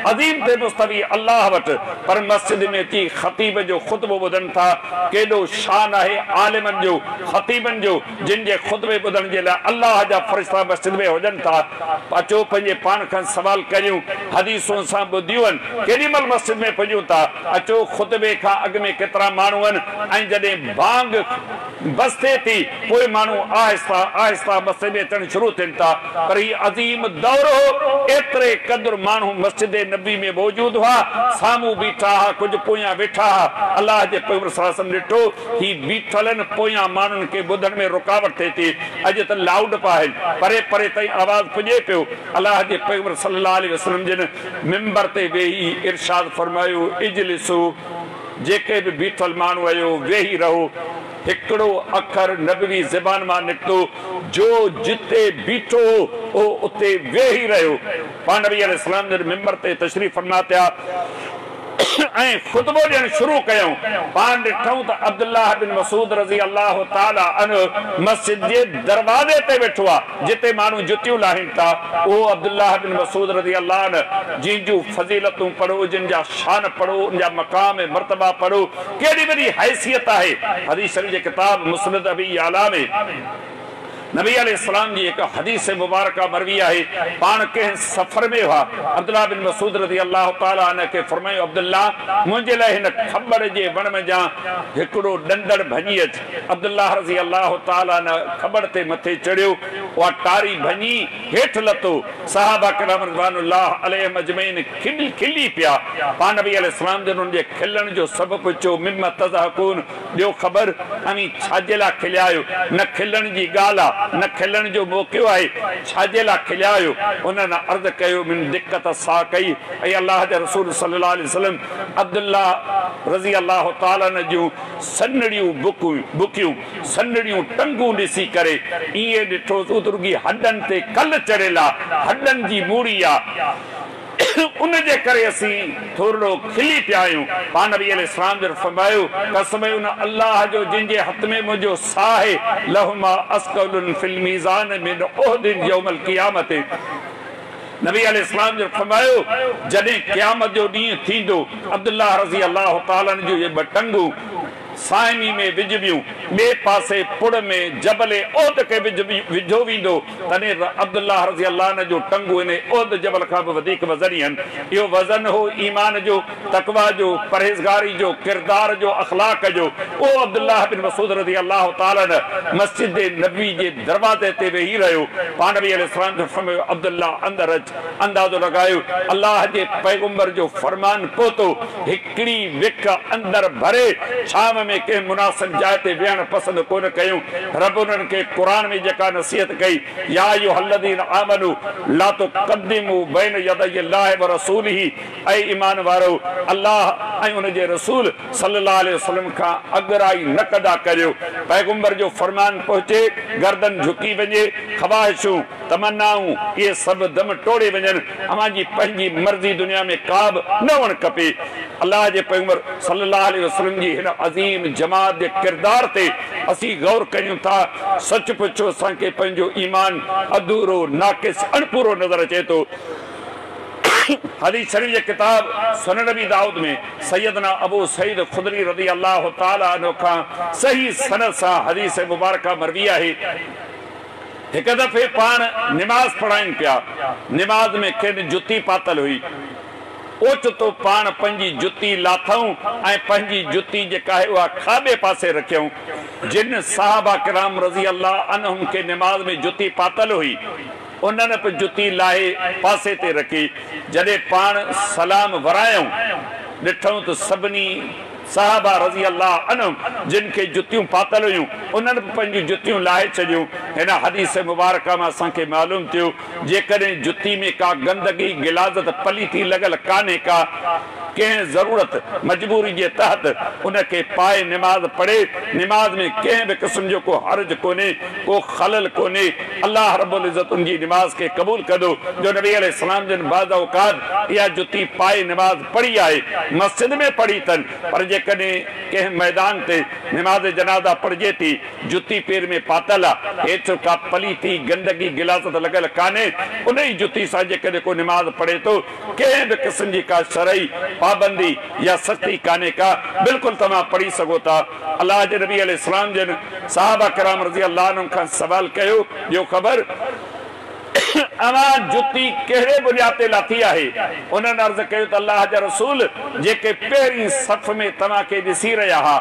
عظيم تي مستوي الله وٽ، پر مسجد ۾ اچي خطيب جو خطبو ٻڌن ٿا، ڪيڏو شان آهي عالمن جو، خطيبن جو، جن جي خطبي ٻڌڻ جي لاء الله جا فرشتا مسجد ۾ هجن ٿا. اچو پنهنجي پاڻ کان سوال ڪريون، حديثون اسان ٻڌيون آهن، ڪيڏي مهل مسجد ۾ پڄون ٿا؟ اچو خطبي کان اڳ ۾ ڪيترا ماڻهو آهن ۽ جڏهن بانگ بس ٿئي ٿي پوء ماڻهو آهسته آهسته مسجد ۾ اچڻ شروع ٿين ٿا. پر هي عظيم دور هو، ايتري قدر ماڻهو مسجد نبوي ۾ موجود هئا، سامهون بيٺا ها، ڪجهه پويان ويٺا ها، الله جي پيغمبر صلي الله عليه وسلم ڏٺو، هي بيٺلن پويان ماڻهن کي ٻڌڻ ۾ رڪاوٽ ٿئي ٿي. اڄ ته لائوڊ به آهن. پري پري تائين آواز پڄي پيو. الله جي پيغمبر صلي الله عليه وسلم جن منبر تي ويهي ارشاد فرمايو، اجلسو، جيڪي به بيٺل ماڻهو آهيو ويهي رهو. هڪڙو اکر نبوي زبان مان نڪتو، جو جتي بيٺو هو اهو اتي ويهي رهيو. پاڻ نبي عليه السلام جن منبر تي تشريف فرما ٿيا. ۽ خطبو ڏيڻ شروع ڪيائون. پاڻ ڏٺائون ته عبدالله بن مسعود رضي الله تعالٰي عنه مسجد جي دروازي تي ويٺو آهي، جتي ماڻهو جتيون لاهين ٿا. اهو عبدالله بن مسعود رضي الله عنه جنهن جون فضيلتون پڙهو، جن جا شان پڙهو، ان جا مقام ۽ مرتبا پڙهو، ڪيڏي وڏي حيثيت آهي. حديث شريف جي ڪتاب مسند ابي يعليٰ ۾. نبي عليه السلام جي هڪ حديث مبارڪه مروي آهي، پاڻ ڪنهن سفر ۾ هئا، عبدالله بن مسعود رضي الله تعالٰي عنه کي فرمايو، عبدالله! منهنجي لاء هن کٻڙ جي وڻ منجهان هڪڙو ڏندڻ ڀڃي اچ. عبدالله رضي الله تعالٰي عنه کٻڙ تي مٿي چڙهيو، اها ٽاري ڀڃي هيٺ لٿو، صحابه ڪرام رضوان الله عليهم اجمعين کلي پيا، پاڻ نبي عليه السلام جن انهن جي کلڻ جو سبب پڇيو، مما تضحڪون؟ ڏيو خبر، اوهين ڇاجي لاء کليا آهيو؟ نه کلڻ جي ڳالهه آ، نه کلڻ جو موقعو آهي، ڇاجي لاء کليا آهيو؟ انهن عرض ڪيو، من دقة ساقيه، اي الله جا رسول صلّي الله عليه وسلّم، عبدالله رضي الله تعالٰي عنه جون سنهڙيون بڪيون، سنهڙيون ٽنگون ڏسي ڪري ائين ڏٺوسون ته رڳي هڏن تي کل چڙهيل آ، هڏن جي موڙي آ. ان جي ڪري اسين ٿورڙو کلي پيا آهيون. پاڻ نبي عليه السلام جن فرمايو، قسم ان الله جو جنهن جي هٿ ۾ منهنجو ساهه آهي، لهما اثقل في الميزان من احد يوم القيامة. نبي عليه السلام جن فرمايو، جڏهن قيامت جو ڏينهن ٿيندو، عبدالله رضي الله تعالٰي عنه جون اهي ٻه ٽنگون، ساهمي ۾ وجهبيون، ٻئي پاسي پڙ ۾ جبل احد کي وجهيو ويندو، تڏهن ته عبدالله رضي الله عنه جون ٽنگون انهي احد جبل کان به وڌيڪ وزني هن. اهو وزن هو ايمان جو، تقويٰ جو، پرهيزگاري جو، ڪردار جو، اخلاق جو. اهو عبدالله بن مسعود رضي الله تعالٰي عنه مسجد نبوي جي دروازي تي ويهي رهيو. پاڻ نبي عليه السلام جن فرمايو، عبدالله اندر اچ. اندازو لڳايو، الله جي پيغمبر جو فرمان پهتو. هڪڙي وک اندر ڀري ڇانو ۾ ڪنهن مناسب جاء تي ويهڻ پسند ڪونه ڪيون. رب انهن کي قرآن ۾ جيڪا نصيحت ڪئي، يا ايها الذين آمنوا لا تقدموا بين يدي الله ورسوله اي ايمان وارؤ! الله ۽ ان جي رسول صلي الله عليه وسلم کان اڳرائي نه ڪندا ڪريو. پيغمبر جو فرمان پهچي، گردن جهڪي وڃي، خواهشون، تمنائون، اهي سڀ دم ٽوڙي وڃن، اوهان جي پنهنجي مرضي دنيا ۾ ڪابه نه هئڻ کپي. الله جي پيغمبر صلي الله عليه وسلم جي هن عظيم جماعت جي ڪردار تي اسين غور ڪريون ٿا، سچ پڇو اسان کي پنهنجو ايمان اڌورو، ناقص، اڻپورو نظر اچي ٿو. حديث شريف جي ڪتاب سنن ابي دائود ۾ سيدنا ابو سعيد خدري رضي الله تعالٰي عنه کان صحيح سند سان حديث مبارڪه مروي آهي. هڪ دفعي پاڻ نماز پڙهائين پيا، نماز ۾ کين جتي پاتل هئي. اوچتو پاڻ پنهنجي جتي لاٿائون ۽ پنهنجي جتي جيڪا آهي اها کاٻي پاسي رکيائون. جن صحابه ڪرام رضي الله عنهم کي نماز ۾ جتي پاتل هئي، انهن به جتي لاهي پاسي تي رکي. جڏهن پاڻ سلام ورايائون، ڏٺائون ته سڀني صحابه رضي الله عنهم جن کي جتيون پاتل هيون، انهن به پنهنجون جتيون لاهي ڇڏيون. هن حديث مبارڪه مان اسان کي معلوم ٿيو، جيڪڏهن جتي ۾ ڪا گندگي، غلاظت، پليتي لڳل ڪانهي ڪا، ڪنهن ضرورت، مجبوري جي تحت ان کي پائي نماز پڙهي، نماز ۾ ڪنهن به قسم جو ڪو حرج ڪونهي، ڪو خلل ڪونهي، الله رب العزت ان جي نماز کي قبول ڪندو، جو نبي عليه السلام جن بعض اوقات اها جتي پائي نماز پڙهي آهي، مسجد ۾ پڙهي اٿن، پر جيڪڏهن ڪنهن ميدان تي نماز جنازه پڙهجي ٿي، جتي پير ۾ پاتل آ، هيٺ ڪا پليتي، گندگي، غلاظت لڳل ڪانهي، انهي جتي سان جيڪڏهن ڪو نماز پڙهي ٿو، ڪنهن به قسم جي ڪا شرعي پابندي يا سختي ڪانهي ڪا، بلڪل توهان پڙهي سگهو ٿا. الله جي نبي عليه السلام جن صحابه ڪرام رضي الله عنهم کان سوال ڪيو، ڏيو خبر! اوهان جتي ڪهڙي بنياد تي لاٿي آهي؟ انهن عرض ڪيو ته الله جا رسول جيڪي پهرين صف ۾ توهان کي ڏسي رهيا ها،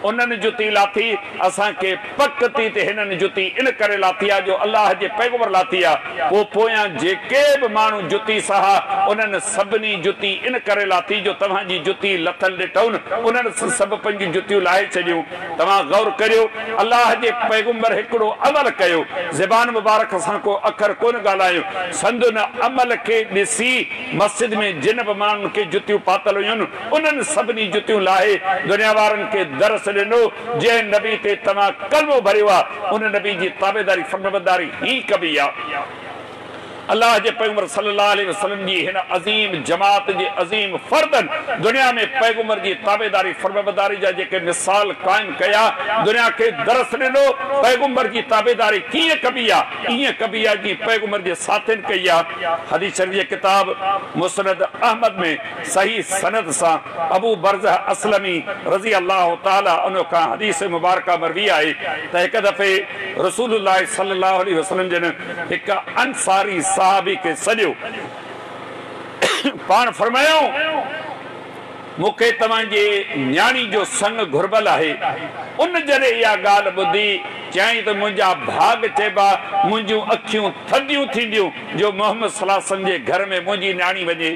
انهن جتي لاٿي، اسان کي پڪ ٿي ته هنن جتي ان ڪري لاٿي آهي جو الله جي پيغمبر لاٿي آهي، پوء پويان جيڪي به ماڻهو جتي سها، انهن سڀني جتي ان ڪري لاٿي جو توهان جي جتي لٿل ڏٺئون، انهن سڀ پنهنجون جتيون لاهي ڇڏيون. توهان غور ڪريو، الله جي پيغمبر هڪڙو عمل ڪيو، زبان مبارڪ سان ڪو اکر ڪونه ڳالهايو، سندن عمل کي ڏسي مسجد ۾ جن به ماڻهن کي جتيون پاتل هيون، انهن سڀني جتيون لاهي دنيا وارن کي درس ڏنو، جنهن نبي تي توهان ڪلمو ڀريو آ، ان نبي جي تابعداري فرمانبرداري هين ڪبي آ. الله جي پيغمبر صلي الله عليه وسلم جي هن عظيم جماعت جي عظيم فردن دنيا ۾ پيغمبر جي تابعداري فرمانبرداري جا جيڪي مثال قائم ڪيا، دنيا کي درس ڏنو، پيغمبر جي تابعداري ڪيئن ڪبي آ، ائين ڪبي آ جيئن پيغمبر جي ساٿين ڪئي آ. حديث شريف جي ڪتاب مسند احمد ۾ صحيح سند سان ابو برزه اسلمي رضي الله تعالٰي عنه کان حديث مبارڪه مروي آهي ته هڪ دفعي رسول الله صلي الله عليه وسلم جن هڪ انصاري صحابي کي سڏيو، پاڻ فرمايائون، مون کي توهان جي نياڻي جو سڱ گهربل آهي. ان جڏهن اها ڳالهه ٻڌي، چيائين ته منهنجا ڀاڳ چئبا، منهنجون اکيون ٿڌيون ٿينديون جو محمد صلي الله عليه وسلم جي گهر ۾ منهنجي نياڻي وڃي.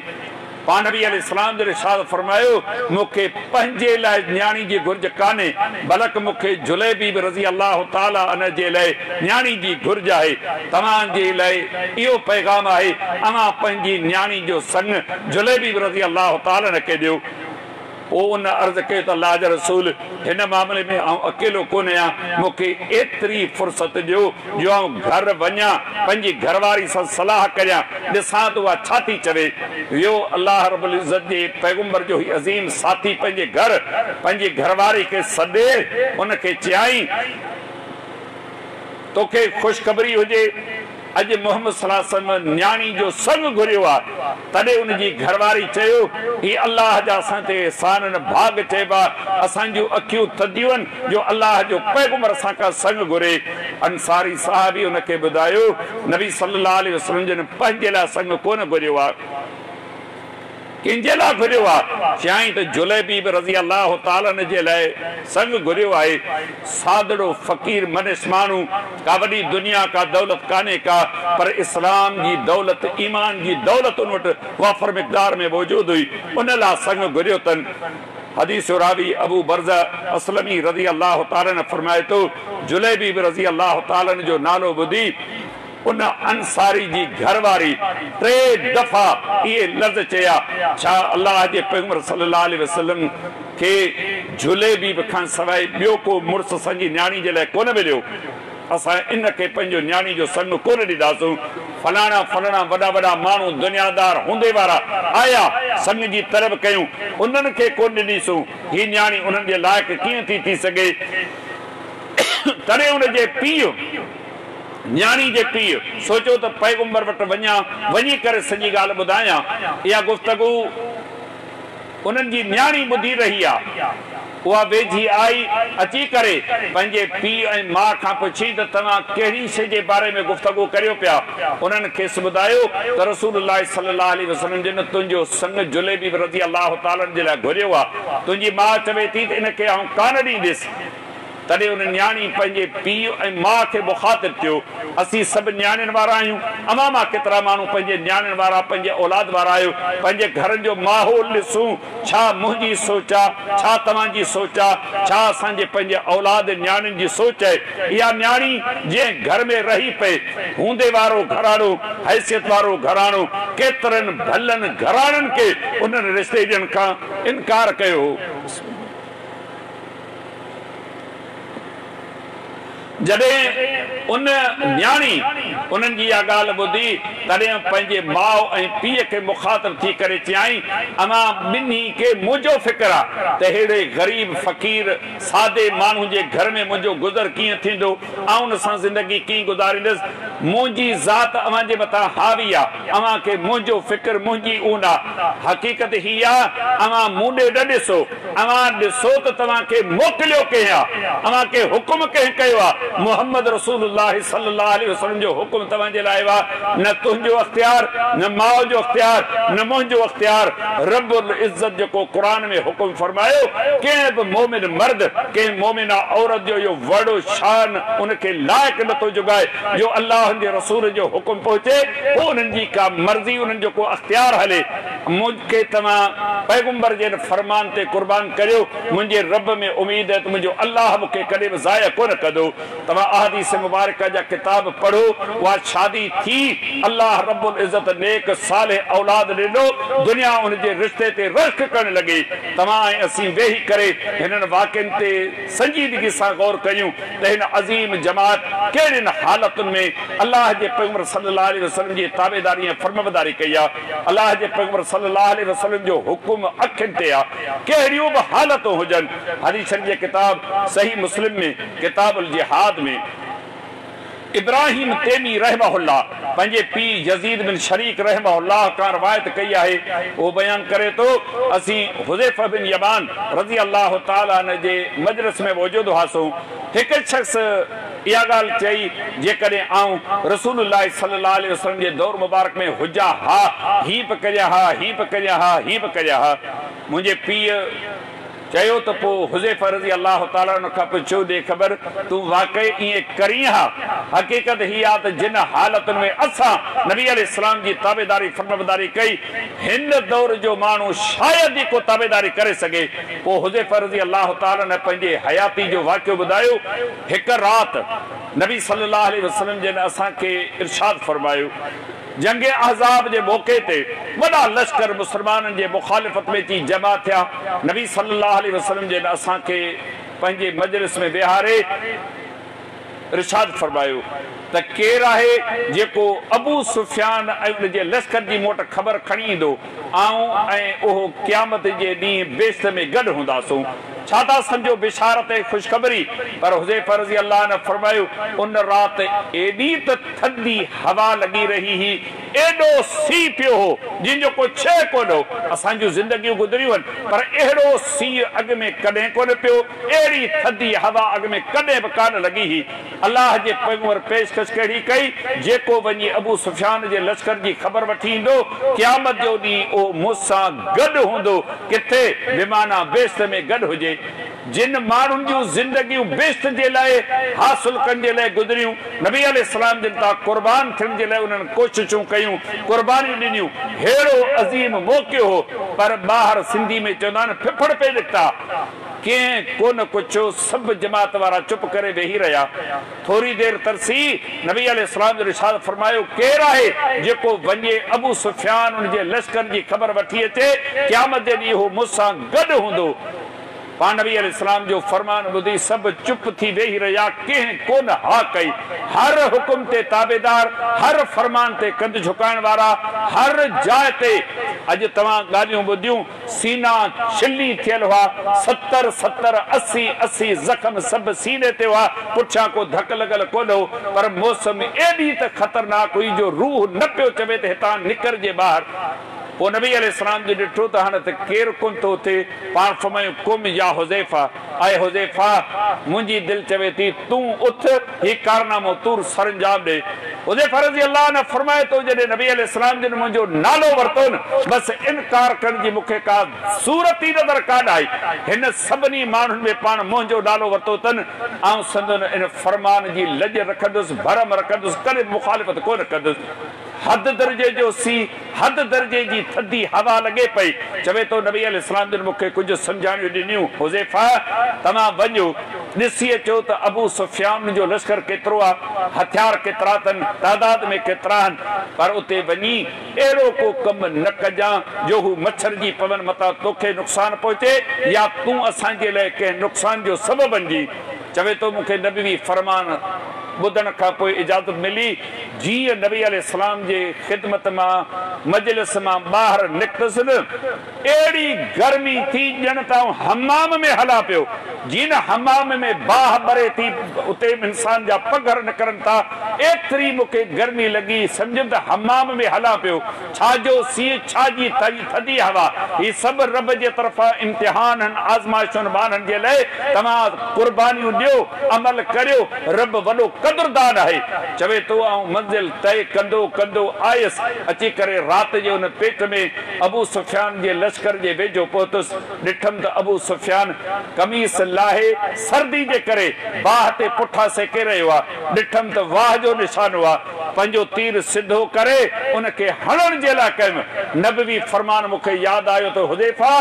پاڻ نبي عليه السلام جن ارشاد فرمايو، مون کي پنهنجي لاء نياڻي جي گهرج ڪانهي، بلڪ مون کي جليبيب رضي الله تعالٰي عنه جي لاء نياڻي جي گهرج آهي، توهان جي لاء اهو پيغام آهي، اوهان پنهنجي نياڻي جو سڱ جليبيب رضي الله تعالٰي عنه کي ڏيو. پوء ان عرض ڪيو ته الله جا رسول! هن معاملي ۾ آئون اڪيلو ڪونه آهيان، مون کي ايتري فرصت ڏيو جو آئون گهر وڃان، پنهنجي گهرواري سان صلاح ڪريان، ڏسان ته اها ڇا ٿي چوي. ويو الله رب العزت جي پيغمبر جو هي عظيم ساٿي پنهنجي گهر، پنهنجي گهرواري کي سڏي ان کي چيائين، توکي خوشخبري هجي، اڄ محمد صلي الله عليه وسلم نياڻي جو سڱ گهريو آ. تڏهن ان جي گهرواري چيو، هي الله جا اسان تي احسان آهن، ڀاڳ چئبا، اسان جون اکيون ٿڌيون آهن جو الله جو پيغمبر اسان کان سڱ گهري. انصاري صحابي ان کي ٻڌايو، نبي صلي الله عليه وسلم جن پنهنجي لاء سڱ ڪونه گهريو آ. ڪنهن جي لاء گهريو آ؟ چيائين ته جليبيب رضي الله تعالٰي عنه جي لاء سڱ گهريو آهي. سادڙو فقير منش ماڻهو، ڪا وڏي دنيا ڪا دولت ڪانهي ڪا، پر اسلام جي دولت، ايمان جي دولت ان وٽ وافر مقدار ۾ موجود هئي، ان لاء سڱ گهريو اٿن. حديث جو راوي ابو برزه اسلمي رضي الله تعالٰي عنه فرمائي ٿو، جليبيب رضي الله تعالٰي عنه جو نالو ٻڌي، ان انصاري جي گهر واري ٽي دفعا اهي لفظ چيا، ڇا الله جي پيغمبر صلي الله عليه وسلم کي جليبيب کان سواء ٻيو ڪو مڙس اسان جي نياڻي جي لاء ڪونه مليو؟ اسان ان کي پنهنجو نياڻي جو سڱ ڪونه ڏينداسون. فلاڻا فلاڻا وڏا وڏا ماڻهو دنيادار هوندي وارا آيا، سڱ جي طلب ڪيون، انهن کي ڪونه ڏنيسون، هي نياڻي انهن جي لائق ڪيئن ٿي ٿي سگهي؟ تڏهن ان جي پيء. نياڻي جي پيء سوچيو ته پيغمبر وٽ وڃان، وڃي ڪري سڄي ڳالهه ٻڌايان. اها گفتگو انهن جي نياڻي ٻڌي رهي آ. اها ويجهي آئي، اچي ڪري پنهنجي پيء ۽ ماء کان پڇيائين ته توهان ڪهڙي شيء جي باري ۾ گفتگو ڪريو پيا؟ انهن کيس ٻڌايو ته رسول الله صلي الله عليه وسلم جن تنهنجو سڱ جليبيب رضي الله تعالٰي عنه جي لاء گهريو آ. تنهنجي ماء چوي ٿي ته ان کي آئون ڪانه ڏينديس. تڏهن ان نياڻي پنهنجي پيء ۽ ماء کي مخاطب ٿيو، اسين سڀ نياڻين وارا آهيون، اوهان مان ڪيترا ماڻهو پنهنجي نياڻين وارا، پنهنجي اولاد وارا آهيو، پنهنجي گهرن جو ماحول ڏسون، ڇا منهنجي سوچ آ، ڇا توهان جي سوچ آ، ڇا اسان جي پنهنجي اولاد نياڻين جي سوچ آهي؟ اها نياڻي جنهن گهر ۾ رهي پئي، هوندي وارو گهراڻو، حيثيت وارو گهراڻو، ڪيترن ڀلن گهراڻن کي انهن رشتي ڏيڻ کان انڪار ڪيو هو. جڏهن ان نياڻي انهن جي اها ڳالهه ٻڌي، تڏهن پنهنجي ماء ۽ پيء کي مخاطب ٿي ڪري چيائين، اوهان ٻنهي کي منهنجو فڪر آ ته ههڙي غريب، فقير، سادي ماڻهو جي گهر ۾ منهنجو گذر ڪيئن ٿيندو، آئون ان سان زندگي ڪيئن گذاريندس، منهنجي ذات اوهان جي مٿان حاوي آ، اوهان کي منهنجو فڪر، منهنجي اون آ. حقيقت هي آ، اوهان مون ڏي نه ڏسو. اوهان ڏسو ته توهان کي موڪليو ڪنهن آ؟ اوهان کي حڪم ڪنهن ڪيو آ؟ محمد رسول الله صلي الله عليه وسلم جو حڪم توهان جي لاء آ، نه تنهنجو اختيار، نه ماء جو اختيار، نه منهنجو اختيار. رب العزت جيڪو قرآن ۾ حڪم فرمايو، ڪنهن به مؤمن مرد، ڪنهن مؤمنه عورت جو اهو وڏو شان ان کي لائق نه ٿو جڳائي جو الله ان جي رسول جو حڪم پهچي، پوء انهن جي ڪا مرضي، انهن جو ڪو اختيار هلي. مون کي توهان پيغمبر جي ان فرمان تي قربان ڪريو، منهنجي رب ۾ اميد آهي ته منهنجو الله مون کي ڪڏهن به ضايع ڪونه ڪندو. توهان احاديث مبارڪه جا ڪتاب پڙهو، اها شادي ٿي، الله رب العزت نيڪ صالح اولاد ڏنو، دنيا ان جي رشتي تي رشڪ ڪرڻ لڳي. توهان ۽ اسين ويهي ڪري هنن واقعن تي سنجيدگي سان غور ڪريون ته هن عظيم جماعت ڪهڙين حالتن ۾ الله جي پيغمبر صلي الله عليه وسلم جي تابعداري ۽ فرمانبرداري ڪئي آهي. الله جي پيغمبر صلي الله عليه وسلم جو حڪم اکين تي آ، ڪهڙيون به حالتون هجن. حديث شريف جي ڪتاب صحيح مسلم ۾ ڪتاب الجهاد ۾ ابراهيم تيمي رحمه الله پنهنجي پيء يزيد بن شريڪ رحمه الله کان روايت ڪئي آهي، اهو بيان ڪري ٿو، اسين حذيفه بن يمان رضي الله تعالٰي عنه جي مجلس ۾ موجود هئاسون، هڪ شخص اها ڳالهه چئي، جيڪڏهن آئون رسول الله صلي الله عليه وسلم جي دور مبارڪ ۾ هجان ها، هيئن به ڪريان ها، هيئن به ڪريان ها، هيئن به ڪريان ها. منهنجي پيء چيو ته پوء حذيفه رضي الله تعالٰي عنه کان پڇيو، ڏي خبر، تون واقعي ائين ڪرين ها؟ حقيقت هي آ ته جن حالتن ۾ اسان نبي عليه السلام جي تابعداري فرمانبرداري ڪئي، هن دور جو ماڻهو شايد ئي ڪو تابعداري ڪري سگهي. پوء حذيفه رضي الله تعالٰي عنه پنهنجي حياتي جو واقعو ٻڌايو. هڪ رات نبي صلي الله عليه وسلم جن اسان کي ارشاد فرمايو، جنگ احزاب جي موقعي تي وڏا لشڪر مسلمانن جي مخالفت ۾ اچي جمع ٿيا، نبي صلي الله عليه وسلم جن اسان کي پنهنجي مجلس ۾ ويهاري ارشاد فرمايو ته ڪير آهي جيڪو ابو سفيان ۽ ان جي لشڪر جي مون وٽ خبر کڻي ايندو، آئون ۽ اهو قيامت جي ڏينهن بهشت ۾ گڏ هونداسون. ڇا ٿا سمجهو بشارت ۽ خوشخبري؟ پر حذيفه رضي الله عنه فرمايو، ان رات ايڏي ته ٿڌي هوا لڳي رهي هئي، ايڏو سيء پيو هو، جنهن جو ڪو ڇيهه ڪونه هو. اسان جون زندگيون گذريون آهن، پر اهڙو سيء اڳ ۾ ڪڏهن ڪونه پيو، اهڙي ٿڌي هوا اڳ ۾ ڪڏهن به ڪانه لڳي هئي. الله جي پيغمبر پيشڪش ڪهڙي ڪئي، جيڪو وڃي ابو سفيان جي لشڪر جي خبر وٺي ايندو، قيامت جو ڏينهن اهو مون سان گڏ هوندو، ڪٿي؟ بمعنيٰ بهشت ۾ گڏ هجي. جن ماڻهن جون زندگيون بهشت جي لاء حاصل ڪرڻ جي لاء گذريون، نبي عليه السلام جن تان قربان ٿيڻ جي لاء انهن ڪوششون ڪيون، قربانيون ڏنيون، ههڙو عظيم موقعو هو، پر ٻاهر سنڌي ۾ چوندا آهن ڦڦڙ پئي نڪتا. ڪنهن ڪونه ڪڇيو، سڀ جماعت وارا چپ ڪري ويهي رهيا. ٿوري دير ترسي، نبي عليه السلام جن ارشاد فرمايو، ڪير آهي جيڪو وڃي ابو سفيان ان جي لشڪر جي خبر وٺي اچي، قيامت جي ڏينهن اهو مون سان گڏ هوندو. پاڻ نبي عليه السلام جو فرمان ٻڌي سڀ چپ ٿي ويهي رهيا، ڪنهن ڪونه ها ڪئي. هر حڪم تي تابعدار، هر فرمان تي ڪنڌ جهڪائڻ وارا، هر جاء تي اڄ توهان ڳالهيون ٻڌيون، سينا ڇلي ٿيل هئا، ستر ستر، اسي اسي زخم سڀ سيني تي هئا، پٺيان ڪو ڌڪ لڳل ڪونه هو، پر موسم ايڏي ته خطرناڪ هئي جو روح نه پيو چوي ته هتان نڪرجي ٻاهر. پوء نبي عليه السلام جن ڏٺو ته هاڻ ته ڪير ڪونه ٿو اٿي، پاڻ فرمايائون، قم يا حذيفه، اي حذيفه! منهنجي دل چوي ٿي تون اٿ، هي ڪارنامو تون سرانجام ڏي. حذيفه رضي الله عنه فرمائي ٿو، جڏهن نبي عليه السلام جن منهنجو نالو ورتو نه، بس انڪار ڪرڻ جي مون کي ڪا صورت ئي نظر ڪانه آئي. هن سڀني ماڻهن ۾ پاڻ منهنجو نالو ورتو اٿن، آئون سندن ان فرمان جي لڄ رکندس، ڀرم رکندس، ڪڏهن به مخالفت ڪونه ڪندس. حد درجي جو سيء، حد درجي جي ٿڌي هوا لڳي پئي. چوي ٿو، نبي عليه السلام جن مون کي ڪجهه سمجهاڻيون ڏنيون، حذيفه! توهان وڃو، ڏسي اچو ته ابو سفيان جو لشڪر ڪيترو آ، هٿيار ڪيترا اٿن، تعداد ۾ ڪيترا آهن، پر اتي وڃي اهڙو ڪو ڪم نه ڪجان جو هو مڇرجي پون متان توکي نقصان پهچي يا تون اسان جي لاء ڪنهن نقصان جو سبب بنجين. چوي ٿو، مون کي نبوي فرمان ٻڌڻ کان پوء اجازت ملي، جيئن نبي عليه السلام جي خدمت مان مجلس مان ٻاهر نڪتس نه، اهڙي گرمي ٿي ڄڻ ته آئون حمام ۾ هلان پيو، جيئن نه حمام ۾ باهه ٻري ٿي اتي انسان جا پگهر نڪرن ٿا، ايتري مون کي گرمي لڳي، سمجهيم ته حمام ۾ هلان پيو. ڇا جو سيء، ڇا جي ٿڌي هوا، هي سڀ رب جي طرفان امتحان هن، آزمائشون ٻانهن جي لئه، توهان قربانيون ڏيو، عمل ڪريو، رب وڏو قدردان آهي. چوي ٿو، آئون منزل طئي ڪندو ڪندو آيس، اچي ڪري رات جي ان پيٽ ۾ ابو سفيان جي لشڪر جي ويجهو پهتس، ڏٺم ته ابو سفيان قميص لاهي سردي جي ڪري باهه تي پٺا سيڪي رهيو آ، ڏٺم ته واهه جو نشانو آ، پنهنجو تير سڌو ڪري ان کي هڻڻ جي لاء ڪيم. نبوي فرمان مون کي ياد آيو ته حذيفه!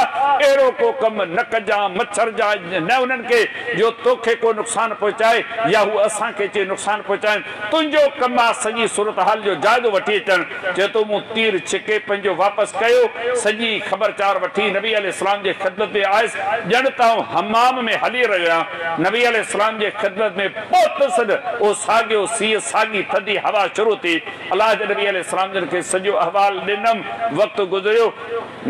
اهڙو ڪو ڪم نه ڪجان، مڇرجان نه انهن کي جو توکي ڪو نقصان پهچائي يا هو اسان کي اچي نقصان پهچائين. تنهنجو ڪم آ سڄي صورتحال جو جائزو وٺي اچڻ. چئي ٿو مون تير ڇڪي پنهنجو واپس ڪيو، سڄي خبرچار وٺي نبي عليه السلام جي خدمت ۾ آيس، ڄڻ ته آئون حمام ۾ هلي رهيو آهيان. نبي عليه السلام جي خدمت ۾ پهتس نه اهو ساڳيو سيء ساڳي ٿڌي هوا شروع ٿي. الله جي نبي عليه السلام جن کي سڄو احوال ڏنم. وقت گذريو.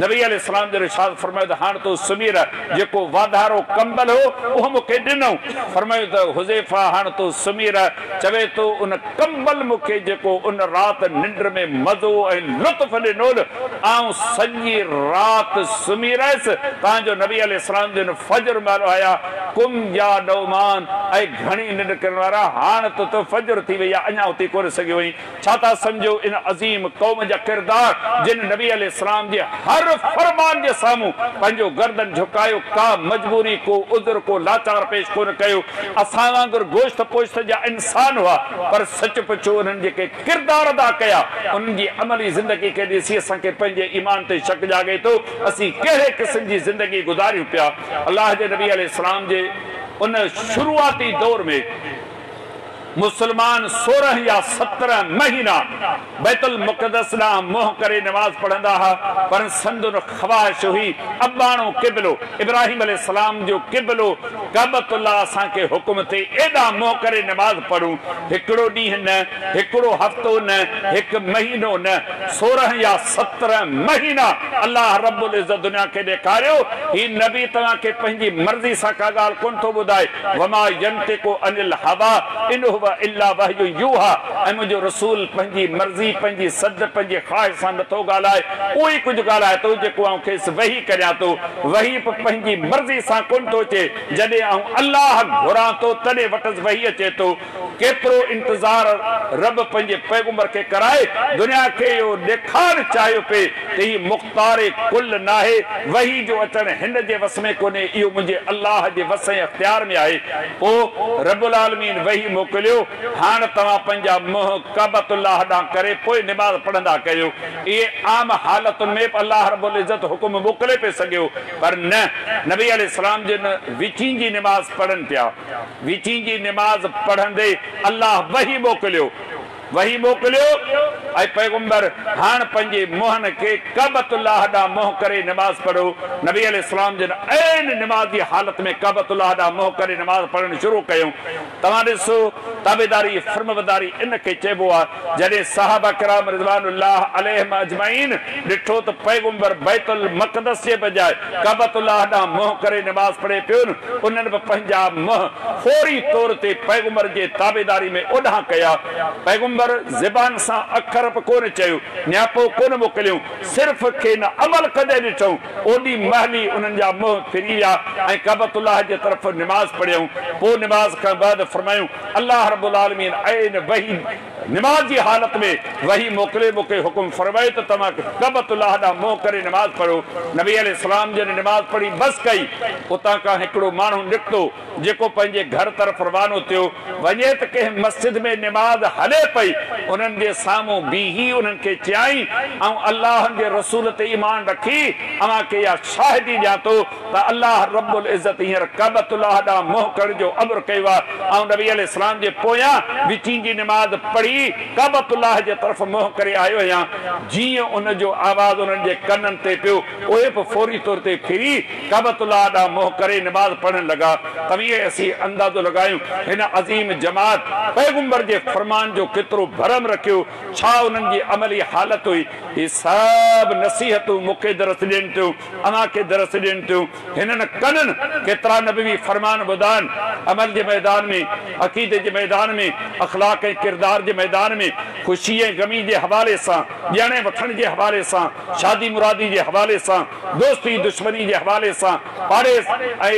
نبي عليه السلام جن ارشاد فرمايو ته هاڻ تون سمهي رهه. جيڪو واڌارو ڪمبل هو اهو مون کي ڏنئون. فرمايو ته حذيفه هاڻ تون سمهي رهه. چوي ٿو ان ڪمبل مون کي جيڪو ان رات ننڊ ۾ مزو ۽ لطف ڏنو نه آئون سڄي رات سمهي رهيس تان جو نبي عليه السلام جن فجر مهل آيا، قم يا نعمان، اي گهڻي ننڊ ڪرڻ وارا، هاڻ ته تو فجر ٿي وئي آهي، اڃا اٿي ڪونه سگهيو آهين. ڇا ٿا سمجهو ان عظيم قوم جا ڪردار، جن نبي عليه السلام جي هر فرمان جي سامهون پنهنجو گردن جهڪايو، ڪا مجبوري، ڪو عذر، ڪو لاچار پيش ڪونه ڪيو. اسان وانگر گوشت پوشت جا انسان هئا، پر سچ پڇو انهن جيڪي ڪردار ادا ڪيا، انهن جي عملي زندگي کي ڏسي اسان کي پنهنجي ايمان تي شڪ جاڳي ٿو. اسين ڪهڙي قسم جي زندگي گذاريون پيا؟ الله جي نبي عليه السلام جي ان شروعاتي دور ۾ مسلمان 16 يا 17 مهينا بيت المقدس ڏانهن منهن ڪري نماز پڙهندا ها، پر سندن خواهش هئي اباڻو قبلو، ابراهيم عليه السلام جو قبلو ڪعبة الله اسان کي حڪم ٿئي ايڏانهن منهن ڪري نماز پڙهون. هڪڙو ڏينهن نه، هڪڙو هفتو نه، هڪ مهينو نه، 16 يا 17 مهينا الله رب العزت دنيا کي ڏيکاريو، هي نبي توهان کي پنهنجي مرضي سان ڪا ڳالهه ڪونه ٿو ٻڌائي، وما ينطق عن الهويٰ ان هو الا وحي يوحيٰ ۽ منهنجو رسول پنهنجي مرضي، پنهنجي سڌ، پنهنجي خواهش سان نٿو ڳالهائي، اهو ئي ڪجهه ڳالهائي ٿو جيڪو آئون کيس وحي ڪريان ٿو، وحي به پنهنجي مرضي سان ڪونه ٿو اچي، جڏهن آئون الله گهران ٿو تڏهن وٽس وحي اچي ٿو. ڪيترو انتظار رب پنهنجي پيغمبر کي ڪرائي دنيا کي اهو ڏيکارڻ چاهيو پئي ته هي مختار ڪل ناهي، وحي جو اچڻ هن جي وس ۾ ڪونهي، اهو منهنجي الله جي وس ۽ اختيار ۾ آهي. پوء رب العالمين وحي موڪليو، هاڻ توهان پنهنجا منهن ڪعبة الله ڏانهن ڪري پوء نماز پڙهندا ڪيو. اهي عام حالتن ۾ به الله رب العزت حڪم موڪلي پئي سگهيو، پر نه، نبي عليه السلام جن وچين جي نماز پڙهن پيا. وچين جي نماز پڙهندي الله وحي موڪليو، وحي موڪليو، اي پيغمبر! هاڻ پنهنجي منهن کي ڪعبة الله ڏانهن منهن ڪري نماز پڙهو. نبي عليه السلام جن عين نماز جي حالت ۾ ڪعبة الله ڏانهن منهن ڪري نماز پڙهڻ شروع ڪيائون. توهان ڏسو، تابعداري، فرمانبرداري ان کي چئبو آهي. جڏهن صحابه ڪرام رضوان الله عليهم اجمعين ڏٺو ته پيغمبر بيت المقدس جي بجاء ڪعبة الله ڏانهن منهن ڪري نماز پڙهي پيو، انهن به پنهنجا منهن فوري طور تي پيغمبر جي تابعداري ۾ اوڏانهن ڪيا. پيغمبر زبان سان اکر به ڪونه چيو، نياپو ڪونه موڪليائون، صرف کين عمل ڪندي ڏٺائون، اوڏي مهل ئي انهن جا منهن ڦري ويا ۽ ڪعبة الله جي طرف نماز پڙهيائون. پوء نماز کان بعد فرمايائون، الله رب العالمين عين وحي نماز جي حالت ۾ وحي موڪلي مون کي حڪم فرمايو ته توهان ڪعبة الله ڏانهن منهن ڪري نماز پڙهو. نبي عليه السلام جن نماز پڙهي بس ڪئي، اتان کان هڪڙو ماڻهو نڪتو، جيڪو پنهنجي گهر طرف روانو ٿيو، وڃي ته ڪنهن مسجد ۾ نماز هلي پئي، انهن جي سامهون بيهي انهن کي چيائين، آئون الله جي رسول تي ايمان رکي اوهان کي اها شاهدي ڏيان ٿو ته الله رب العزت هينئر ڪعبة الله ڏانهن منهن ڪرڻ جو امر ڪيو آهي، آئون نبي عليه السلام جي پويان وچين جي نماز پڙهي ڪعبة الله جي طرف منهن ڪري آيو آهيان. جيئن ان جو آواز انهن جي ڪنن تي پيو، اهي به فوري طور تي ڦري ڪعبة الله ڏانهن منهن ڪري نماز پڙهڻ لڳا. توهين ۽ اسين اندازو لڳايون هن عظيم جماعت پيغمبر جي فرمان جو ڪيترو ڀرم رکيو، ڇا انهن جي عملي حالت هئي. هي سڀ نصيحتون مون کي درس ڏين ٿيون، اوهان کي درس ڏين ٿيون. هنن ڪنن ڪيترا نبوي فرمان ٻڌا آهن، عمل جي ميدان ۾، عقيدي جي ميدان ۾، اخلاق ۽ ڪردار جي ميدان ۾، خوشي ۽ غمي جي حوالي سان، ڏيڻ ۽ وٺڻ جي حوالي سان، شادي مرادي جي حوالي سان، دوستي دشمني جي حوالي سان، پاڙي ۽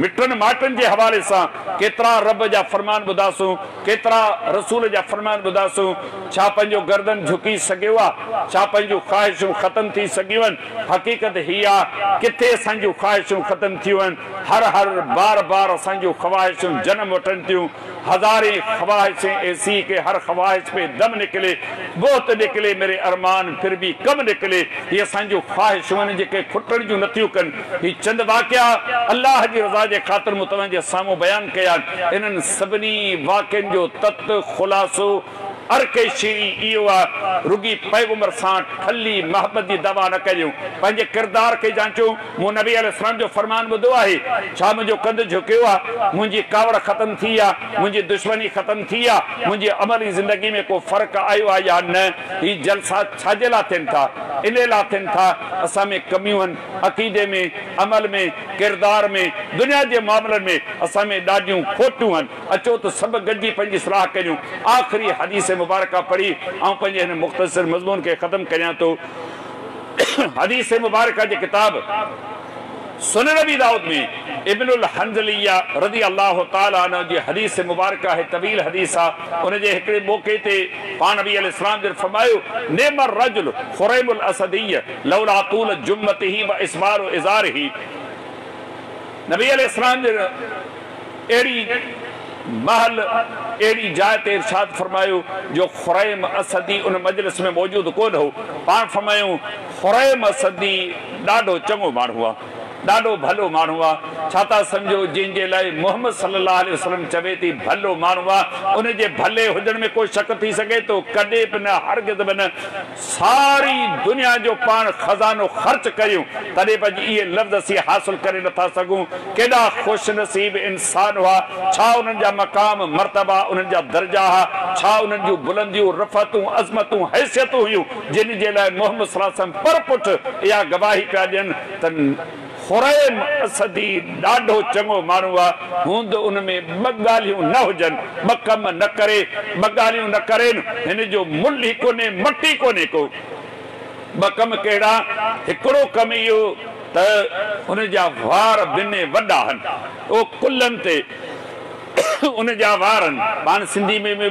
مٽن مائٽن جي حوالي سان ڪيترا رب جا فرمان ٻڌاسون، ڪيترا رسول جا فرمان ٻڌاسون، ڇا پنهنجو گردن جهڪي سگهيو آ؟ ڇا پنهنجون خواهشون ختم ٿي سگهيون آهن؟ حقيقت هي آ ڪٿي اسان جون خواهشون ختم ٿيون آهن؟ هر هر بار بار اسان جون خواهشون جنم وٺن ٿيون. هزارين خواهشين ايسي ڪي هر خواهش پي دم نڪلي، بهت نڪلي ميري ارمان ڦر ڀي ڪم نڪلي، هي اسان جون خواهشون آهن جيڪي کٽڻ جون نٿيون ڪن، هي چند واقعا الله جي رضا جي خاطر مون توهان جي سامهون بيان ڪيا آهن، انهن سڀني واقعن جو تت، خلاصو، عرق شيرين اهو آهي، رڳي پيغمبر سان ٺلهي محبت جي دعويٰ نه ڪريون، پنهنجي ڪردار کي جانچون. مون نبي عليه السلام جو فرمان ٻڌو آهي، ڇا منهنجو ڪنڌ جهڪيو آ؟ منهنجي ڪاوڙ ختم ٿي آ؟ منهنجي دشمني ختم ٿي آ؟ منهنجي عملي زندگي ۾ ڪو فرق آيو آ يا نه؟ هي جلسا ڇا جي لاء ٿين ٿا؟ انهي لاء ٿين ٿا، اسان ۾ ڪميون هن، عقيدي ۾، عمل ۾، ڪردار ۾، دنيا جي معاملن ۾ اسان ۾ ڏاڍيون کوٽون هن، اچو ته سڀ گڏجي پنهنجي اصلاح ڪريون. آخري حديث مبارڪه پڙهي آئون پنهنجي هن مختصر مضمون کي ختم ڪريان ٿو. حديث مبارڪه جي ڪتاب سنن ابي داؤد ۾ ابن الحنظليه رضي الله تعالٰي عنه جي حديث مبارڪه آهي، طويل حديث آ، ان جي هڪڙي موقعي تي پاڻ نبي عليه السلام جن فرمايو، نعم الرجل خريم الاسدي لولا طول جمته و اسبال ازاره. نبي عليه السلام جن اهڙي مهل اهڙي جاء تي ارشاد فرمايو جو خريم اسدي ان مجلس ۾ موجود ڪونه هو. پاڻ فرمايائون، خريم اسدي ڏاڍو چڱو ماڻهو آ، ڏاڍو ڀلو ماڻهو آ. ڇا ٿا سمجهو جنهن جي لاء محمد صلي الله عليه وسلم چوي ٿي ڀلو ماڻهو آ، ان جي ڀلي هجڻ ۾ ڪو شڪ ٿي سگهي ٿو؟ ڪڏهن به نه، هرگز به نه. ساري دنيا جو پاڻ خزانو خرچ ڪريون تڏهن به اڄ اهي لفظ اسين حاصل ڪري نٿا سگهون. ڪيڏا خوش نصيب انسان هئا، ڇا انهن جا مقام، مرتبا، انهن جا درجا ها، ڇا انهن جون بلنديون، رفعتون، عظمتون، حيثيتون هيون، جن جي لاء محمد صلي الله عليه وسلم پر پٺ اها گواهي پيا ڏين ته خريم اسدي ڏاڍو چڱو ماڻهو آ، هوند ان ۾ ٻه ڳالهيون نه هجن، ٻه ڪم نه ڪري، ٻه ڳالهيون نه ڪرين، هن جو ملهه ئي ڪونهي، مٽ ئي ڪونهي ڪو. ٻه ڪم ڪهڙا؟ هڪڙو ڪم اهو ته هن جا وار بنهه وڏا هن، اهو ڪلهن تي ان جا وار هن. پاڻ سنڌي ۾ به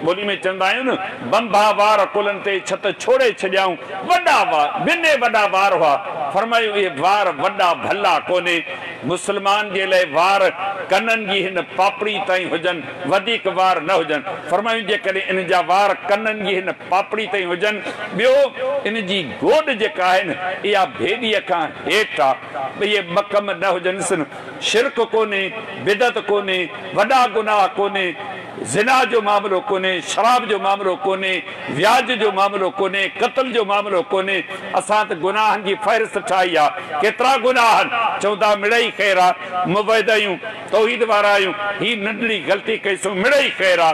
ٻولي ۾ چوندا آهيون نه، بنڀا وار ڪلهن تي ڇت ڇوڙي ڇڏيائون. وڏا وار، بنهه وڏا وار هئا. فرمايو اهي وار وڏا ڀلا ڪونهي. مسلمان جي لئه وار ڪنن جي هن پاپڙي تائين هجن، وڌيڪ وار نه هجن. فرمايو جيڪڏهن ان جا وار ڪنن جي هن پاپڙي تائين هجن، ٻيو ان جي گوڏ جيڪا آهي نه اها ڀيڏيء کان هيٺ آ. اهي ٻه ڪم نه هجنس. شرڪ ڪونهي، بدعت ڪونهي، وڏا گناهه ڪونهي، زنا جو معاملو ڪونهي، شراب جو معاملو ڪونهي، وياج جو معاملو ڪونهي، قتل جو معاملو ڪونهي. اسان ته گناهن جي فهرست ٺاهي آ. ڪيترا گناهه آهن، چئون ٿا مڙئي خير آ، موحد آهيون، توحيد وارا آهيون، هي ننڍڙي غلطي ڪئيسون، مڙئي خير آ.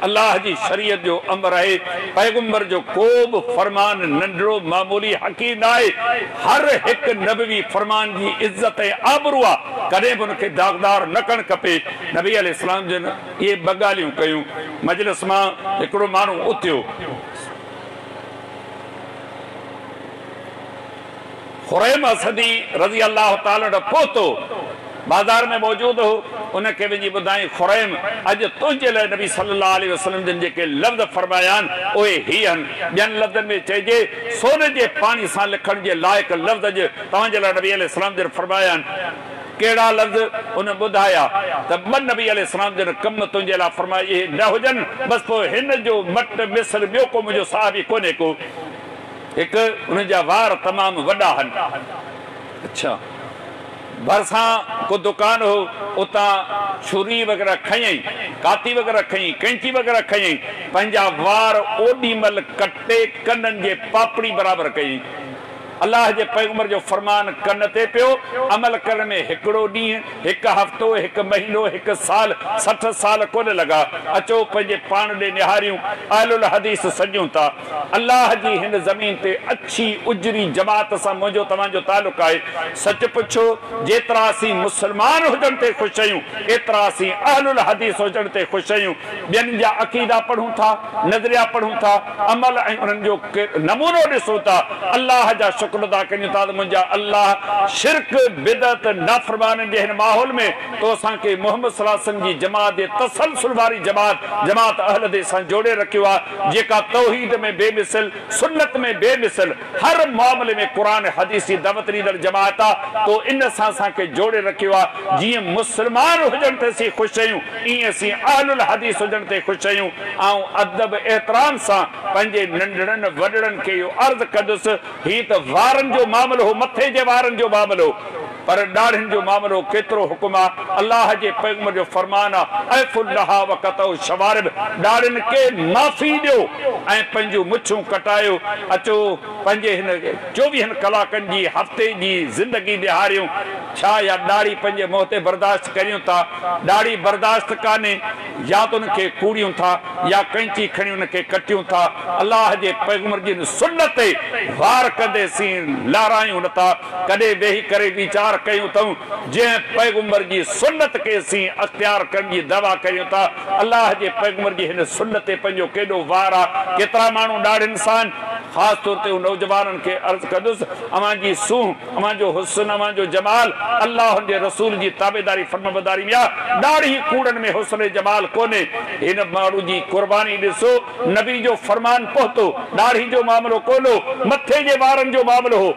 الله جي شريعت جو امر آهي، پيغمبر جو ڪو به فرمان ننڍڙو، معمولي، حقير نه آهي. هر هڪ نبوي فرمان جي عزت ۽ آبرو آ، ڪڏهن به ان کي داغدار نه ڪرڻ کپي. نبي عليه السلام جن اهي ٻه ڳالهيون ڪيون. مجلس مان هڪڙو ماڻهو اٿيو. خريم اسدي رضي الله تعالٰي عنه پهتو، بازار ۾ موجود هو، ان کي وڃي ٻڌائين، خريم! اڄ تنهنجي لاء نبي صلّي الله عليه وسلّم جن جيڪي لفظ فرمايا آهن، اهي هي آهن. ٻين لفظن ۾ چئجي، سون جي پاڻي سان لکڻ جي لائق لفظ اڄ توهان جي لاء نبي عليه السلام جن فرمايا آهن. ڪهڙا لفظ؟ ان ٻڌايا ته ٻه نبي عليه السلام جن ڪم تنهنجي لاء فرمايا، اهي نه هجن، بس پوء هن جو مٽ مثل ٻيو ڪو منهنجو صحابي ڪونهي ڪو. هڪ انهن جا وار تمام وڏا هن. اڇا. ڀرسان ڪو دڪان هو، اتان ڇري وغيره کنيائين، ڪاتي وغيره کنيائين، قينچي وغيره کنيائين، پنهنجا وار اوڏي مهل ڪٽي ڪنن جي پاپڙي برابر ڪيائين. الله جي پيغمبر جو فرمان ڪن تي پيو، عمل ڪرڻ ۾ هڪڙو ڏينهن، هڪ هفتو، هڪ مهينو، هڪ سال، 60 سال ڪونه لڳا. اچو پنهنجي پاڻ ڏي نهاريون، اهل الحديث سڏيون ٿا. الله جي هن زمين تي اڇي اجري جماعت سان منهنجو توهان جو تعلق آهي. سچ پڇو جيترا اسين مسلمان هجڻ تي خوش آهيون ايترا اسين اهل الحديث هجڻ تي خوش آهيون. ٻين جا عقيدا پڙهون ٿا، نظريا پڙهون ٿا، عمل ۽ انهن جو نمونو ڏسون ٿا. الله جا شڪر ادا ڪريون ٿا ته منهنجا الله شرڪ، بدعت، نافرمانين جي هن ماحول ۾ تو اسان کي محمد صلي الله عليه وسلم جي جماعت جي تسلسل واري جماعت، جماعت اهل حديث سان جوڙي رکيو آهي. جيڪا توحيد ۾ بي مثل، سنت ۾ بي مثل، هر معاملي ۾ قرآن حديث جي دعوت ڏيندڙ جماعت آ، تو ان سان اسان کي جوڙي رکيو آ، جيئن مسلمان هجڻ تي اسين خوش آهيون، ايئن اسين اهل الحديث هجڻ تي خوش آهيون. آئون ادب احترام سان پنهنجي ننڍڙن وڏڙن کي اهو عرض ڪندس، هي ته وارن جو معاملو هو، مٿي جي وارن جو معاملو. پر ڏاڙهين جو معاملو ڪيترو حڪم آ، الله جي پيغمبر جو فرمان آ، اعفوا اللحي وقطعوا الشوارب، ڏاڙهين کي معافي ڏيو ۽ پنهنجون مڇون ڪٽايو. اچو پنهنجي هن چوويهن ڪلاڪن جي هفتي جي زندگي نهاريون، ڇا اها ڏاڙهي پنهنجي منهن تي برداشت ڪريون ٿا؟ ڏاڙهي برداشت ڪانهي، يا ته ان کي ڪوڙيون ٿا يا قينچي کڻي ان کي ڪٽيون ٿا. الله جي پيغمبر جي هن سنت تي وار ڪندي سين لهرايون نه ٿا. ڪڏهن ويهي ڪري ويچار ڪيون اٿئون، جنهن پيغمبر جي سنت کي اسين اختيار ڪرڻ جي دعويٰ ڪريون ٿا، الله جي پيغمبر جي هن سنت تي پنهنجو ڪيڏو وار آ، ڪيترا ماڻهو ڏاڙهين سان، خاص طور تي نوجوانن کي عرض ڪندس، اوهان جي سونهن، اوهان جو حسن، اوهان جو جمال الله ان جي رسول جي تابعداري فرمانبرداري ۾ آ، ڏاڙهي ڪوڙن ۾ حسن ۽ جمال ڪونهي، هن ماڻهو جي قرباني ڏسو، نبي جو فرمان پهتو، ڏاڙهي جو معاملو ڪونه هو، مٿي جي وارن جو معاملو هو.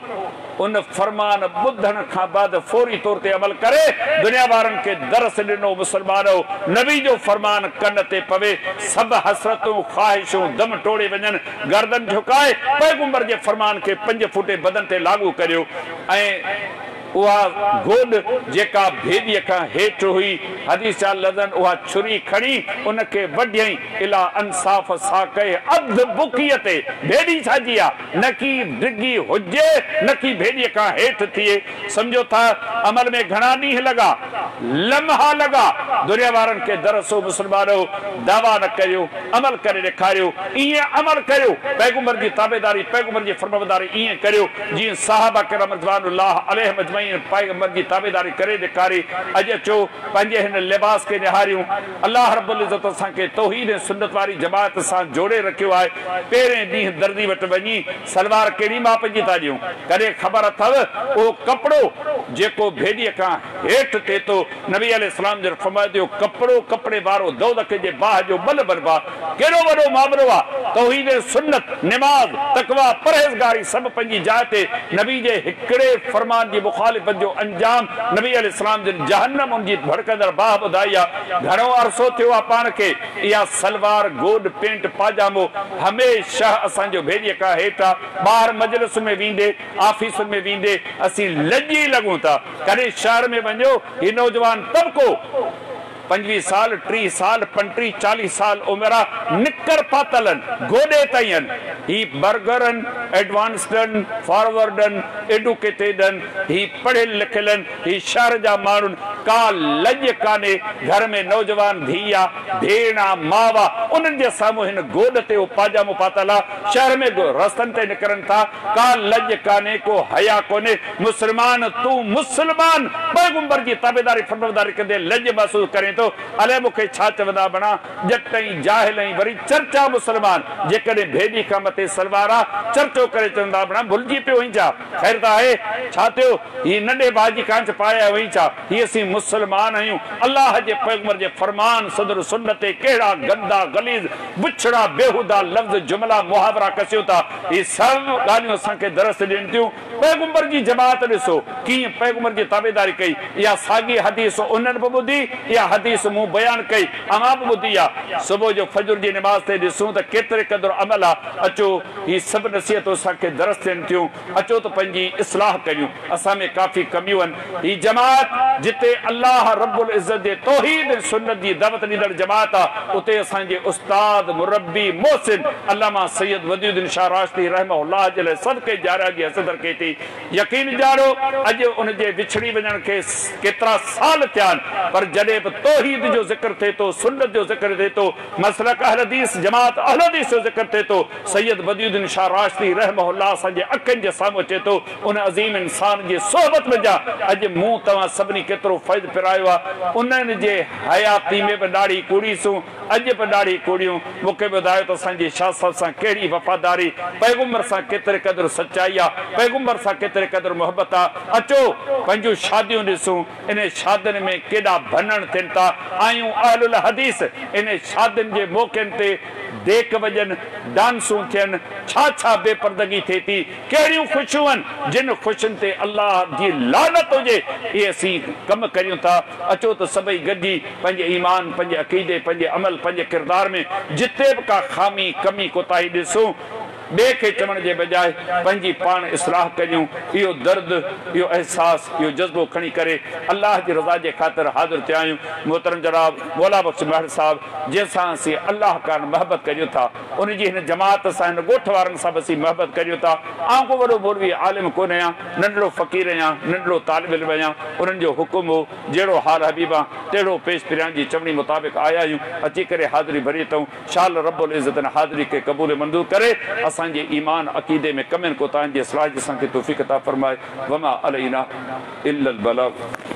ان فرمان ٻڌڻ کان بعد فوري طور تي عمل ڪري دنيا وارن کي درس ڏنو، مسلمانؤ! نبي جو فرمان ڪن تي پوي، سڀ حسرتون، خواهشون دم ٽوڙي وڃن، گردن جهڪائي پيغمبر جي فرمان کي پنج فوٽي بدن تي لاڳو ڪريو ۽ اها گوڏ جيڪا ڀيڏيء کان هيٺ هئي، حديث جا لفظن اها ڇري کڻي ان کي وڍيائين، اليٰ انصاف ساقيه اڌ بڪيء تي، ڀيڏي ڇا جي آ، نه ڪي ڊگهي هجي نه ڪي ڀيڏيء کان هيٺ ٿئي، سمجهو ٿا عمل ۾ گهڻا ڏينهن لڳا، لمحا لڳا، دنيا وارن کي درس هو مسلمانؤ دعويٰ نه ڪريو، عمل ڪري ڏيکاريو، ائين عمل ڪريو، پيغمبر جي تابعداري، پيغمبر جي فرمانبرداري ائين ڪريو، جيئن صحابه ڪرام رضوان الله عليهم اجمعين پيغمبر جي تابعداري ڪري ڏيکاري. اڄ اچو پنهنجي هن لباس کي نهاريون. الله رب العزت اسان کي توحيد ۽ سنت واري جماعت سان جوڙي رکيو آهي. پهرين ڏينهن درزي وٽ وڃي سلوار ڪهڙي ماپ جي ٿا ڏيون؟ ڪڏهن خبر اٿو اهو ڪپڙو جيڪو ڀيڏيء کان هيٺ ٿئي ٿو، نبي عليه السلام جن فرمايو ته اهو ڪپڙو ڪپڙي وارو دوزخ جي باهه جو ٻل بنبو آهي. ڪيڏو وڏو معاملو آهي. توحيد ۽ سنت، نماز، تقويٰ، پرهيزگاري سڀ پنهنجي جاء تي نبي جي هڪڙي فرمان جي مخالفت جو انجام نبي عليه السلام جن جهنم ان جي ڀڙڪندڙ باهه ٻڌائي آهي. گهڻو عرصو ٿيو آهي پاڻ کي اها سلوار، گوڏ، پينٽ، پاجامو هميشه اسان جو ڀيڏيء کان هيٺ آهي. ٻاهر مجلسن ۾ ويندي، آفيسن ۾ ويندي اسين لڄي لڳون ٿا. ڪڏهن شهر ۾ وڃو، هي نوجوان طبقو 25 سال، 30 سال، 35، 40 سال عمر آ، نڪر پاتل ان، گوڏي تائين ان. هي برگر ان، ايڊوانسڊ ان، فارورڊ ان، ايڊوڪيٽيڊ ان، هي پڙهيل لکيل ان، هي شهر جا ماڻهن، ڪا لڄ ڪانهي، گهر ۾ نوجوان ڌيء آ، ڀيڻ آ، ماء آ، انهن جي سامهون هن گوڏ تي اهو پاجامو پاتل آ، شهر ۾ رستن تي نڪرن ٿا، ڪا لڄ ڪانهي، ڪو حيا ڪونهي، مسلمان تون مسلمان پيغمبر جي تابعداري فرمانبرداري ڪندي لڄ محسوس ڪرين ٿو، الائي مون کي ڇا چوندا بڻا، ڄٽ ۽ جاهل ۽ وري چرچا مسلمان، جيڪڏهن ڀيڏي کان مٿي سلوار آ، چرچو ڪري چوندا بڻا ڀلجي پيو هئين ڇا، خير ته آهي، ڇا ٿيو، هي ننڍي ڀاء جي ڪانچ پائي آيو هئين ڇا، هي اسين مسلمان آهيون، الله جي پيغمبر جي فرمان صدر سنت تي ڪهڙا گندا غليظ بڇڙا بيهودا لفظ جملا محاورا ڪسيون ٿا، هي سڀ ڳالهيون اسان کي درس ڏين ٿيون. پيغمبر جي جماعت ڏسو ڪيئن پيغمبر جي تابعداري ڪئي. اها ساڳي حديث انهن به ٻڌي، اها حديث مون بيان ڪئي، اوهان به ٻڌي آ. صبح جو فجر جي نماز تي ڏسون ته ڪيتري قدر عمل آ. اچو هي سڀ نصيحتون اسان کي درس ڏين ٿيون. اچو ته پنهنجي اصلاح ڪريون. اسان ۾ ڪافي ڪميون آهن. هي جماعت جتي الله رب العزت جي توحيد ۽ سنت جي دعوت ڏيندڙ جماعت آ، اتي اسان جي استاد، مربي، محسن علامه سيد وديع الدين شاهه راشدي رحمه الله جي لاء صدقي جاريه جي حيثيت رکي ٿي. يقين ڄاڻو اڄ ان جي وڇڙي وڃڻ کي ڪيترا سال ٿيا آهن، پر جڏهن به توحيد جو ذڪر ٿئي ٿو، سنت جو ذڪر ٿئي ٿو، مسلڪ اهلحديث، جماعت اهلحديث جو ذڪر ٿئي ٿو، سيد بديع الدين شاهه راشدي رحمه الله اسان جي اکين جي سامهون اچي ٿو، ان عظيم انسان جي صحبت ۾ جا اڄ مون توهان سڀني ڪيترو فيض پرايو آ، انهن جي حياتي ۾ به ڏاڙهي ڪوڙي سون، اڄ به ڏاڙهي ڪوڙيون، مون کي ٻڌايو ته اسان جي شاهه صاحب سان ڪهڙي وفاداري، پيغمبر سان ڪيتري قدر سچائي آ، پيغمبر سان ڪيتري قدر محبت آ، اچو پنهنجون شاديون ڏسون، انهي شادين ۾ ڪيڏا ڀنڻ ٿين ٿا، آهيون اهل الحديث، انهي شادين جي موقعن تي ديڪ وڄن، ڊانسون ٿين، ڇا ڇا بي پردگي ٿئي ٿي، ڪهڙيون خوشيون آهن، جن خوشين تي الله جي لعنت هجي، اهي اسين ڪم ڪريون ٿا، اچو ته سڀئي گڏجي پنهنجي ايمان، پنهنجي عقيدي، پنهنجي عمل، پنهنجي ڪردار ۾ جتي به ڪا خامي، ڪمي، ڪوتاهي ڏسون، ٻئي کي چوڻ جي بجاء پنهنجي پاڻ اصلاح ڪريون، اهو درد، اهو احساس، اهو جذبو کڻي ڪري الله جي رضا جي خاطر حاضر ٿيا آهيون. محترم جناب مولا بخش مهر صاحب جنهن سان اسين الله ڪارڻ محبت ڪريون ٿا، ان جي هن جماعت سان هن ڳوٺ وارن سان به اسين محبت ڪريون ٿا. آئون ڪو وڏو مولوي عالم ڪونه آهيان، ننڍڙو فقير آهيان، ننڍڙو طالب علم آهيان، انهن جو حڪم هو جهڙو حال حبيبان تهڙو پيش پريان جي چوڻي مطابق آيا آهيون، اچي ڪري حاضري ڀري اٿئون. شال رب العزت ان حاضري کي قبول ۽ منظور ڪري اسان جي ايمان عقيدي ۾ ڪمين ڪوتاهين جي اصلاح جي اسان کي توفيق عطا فرمائي وما علينا الا البلاغ.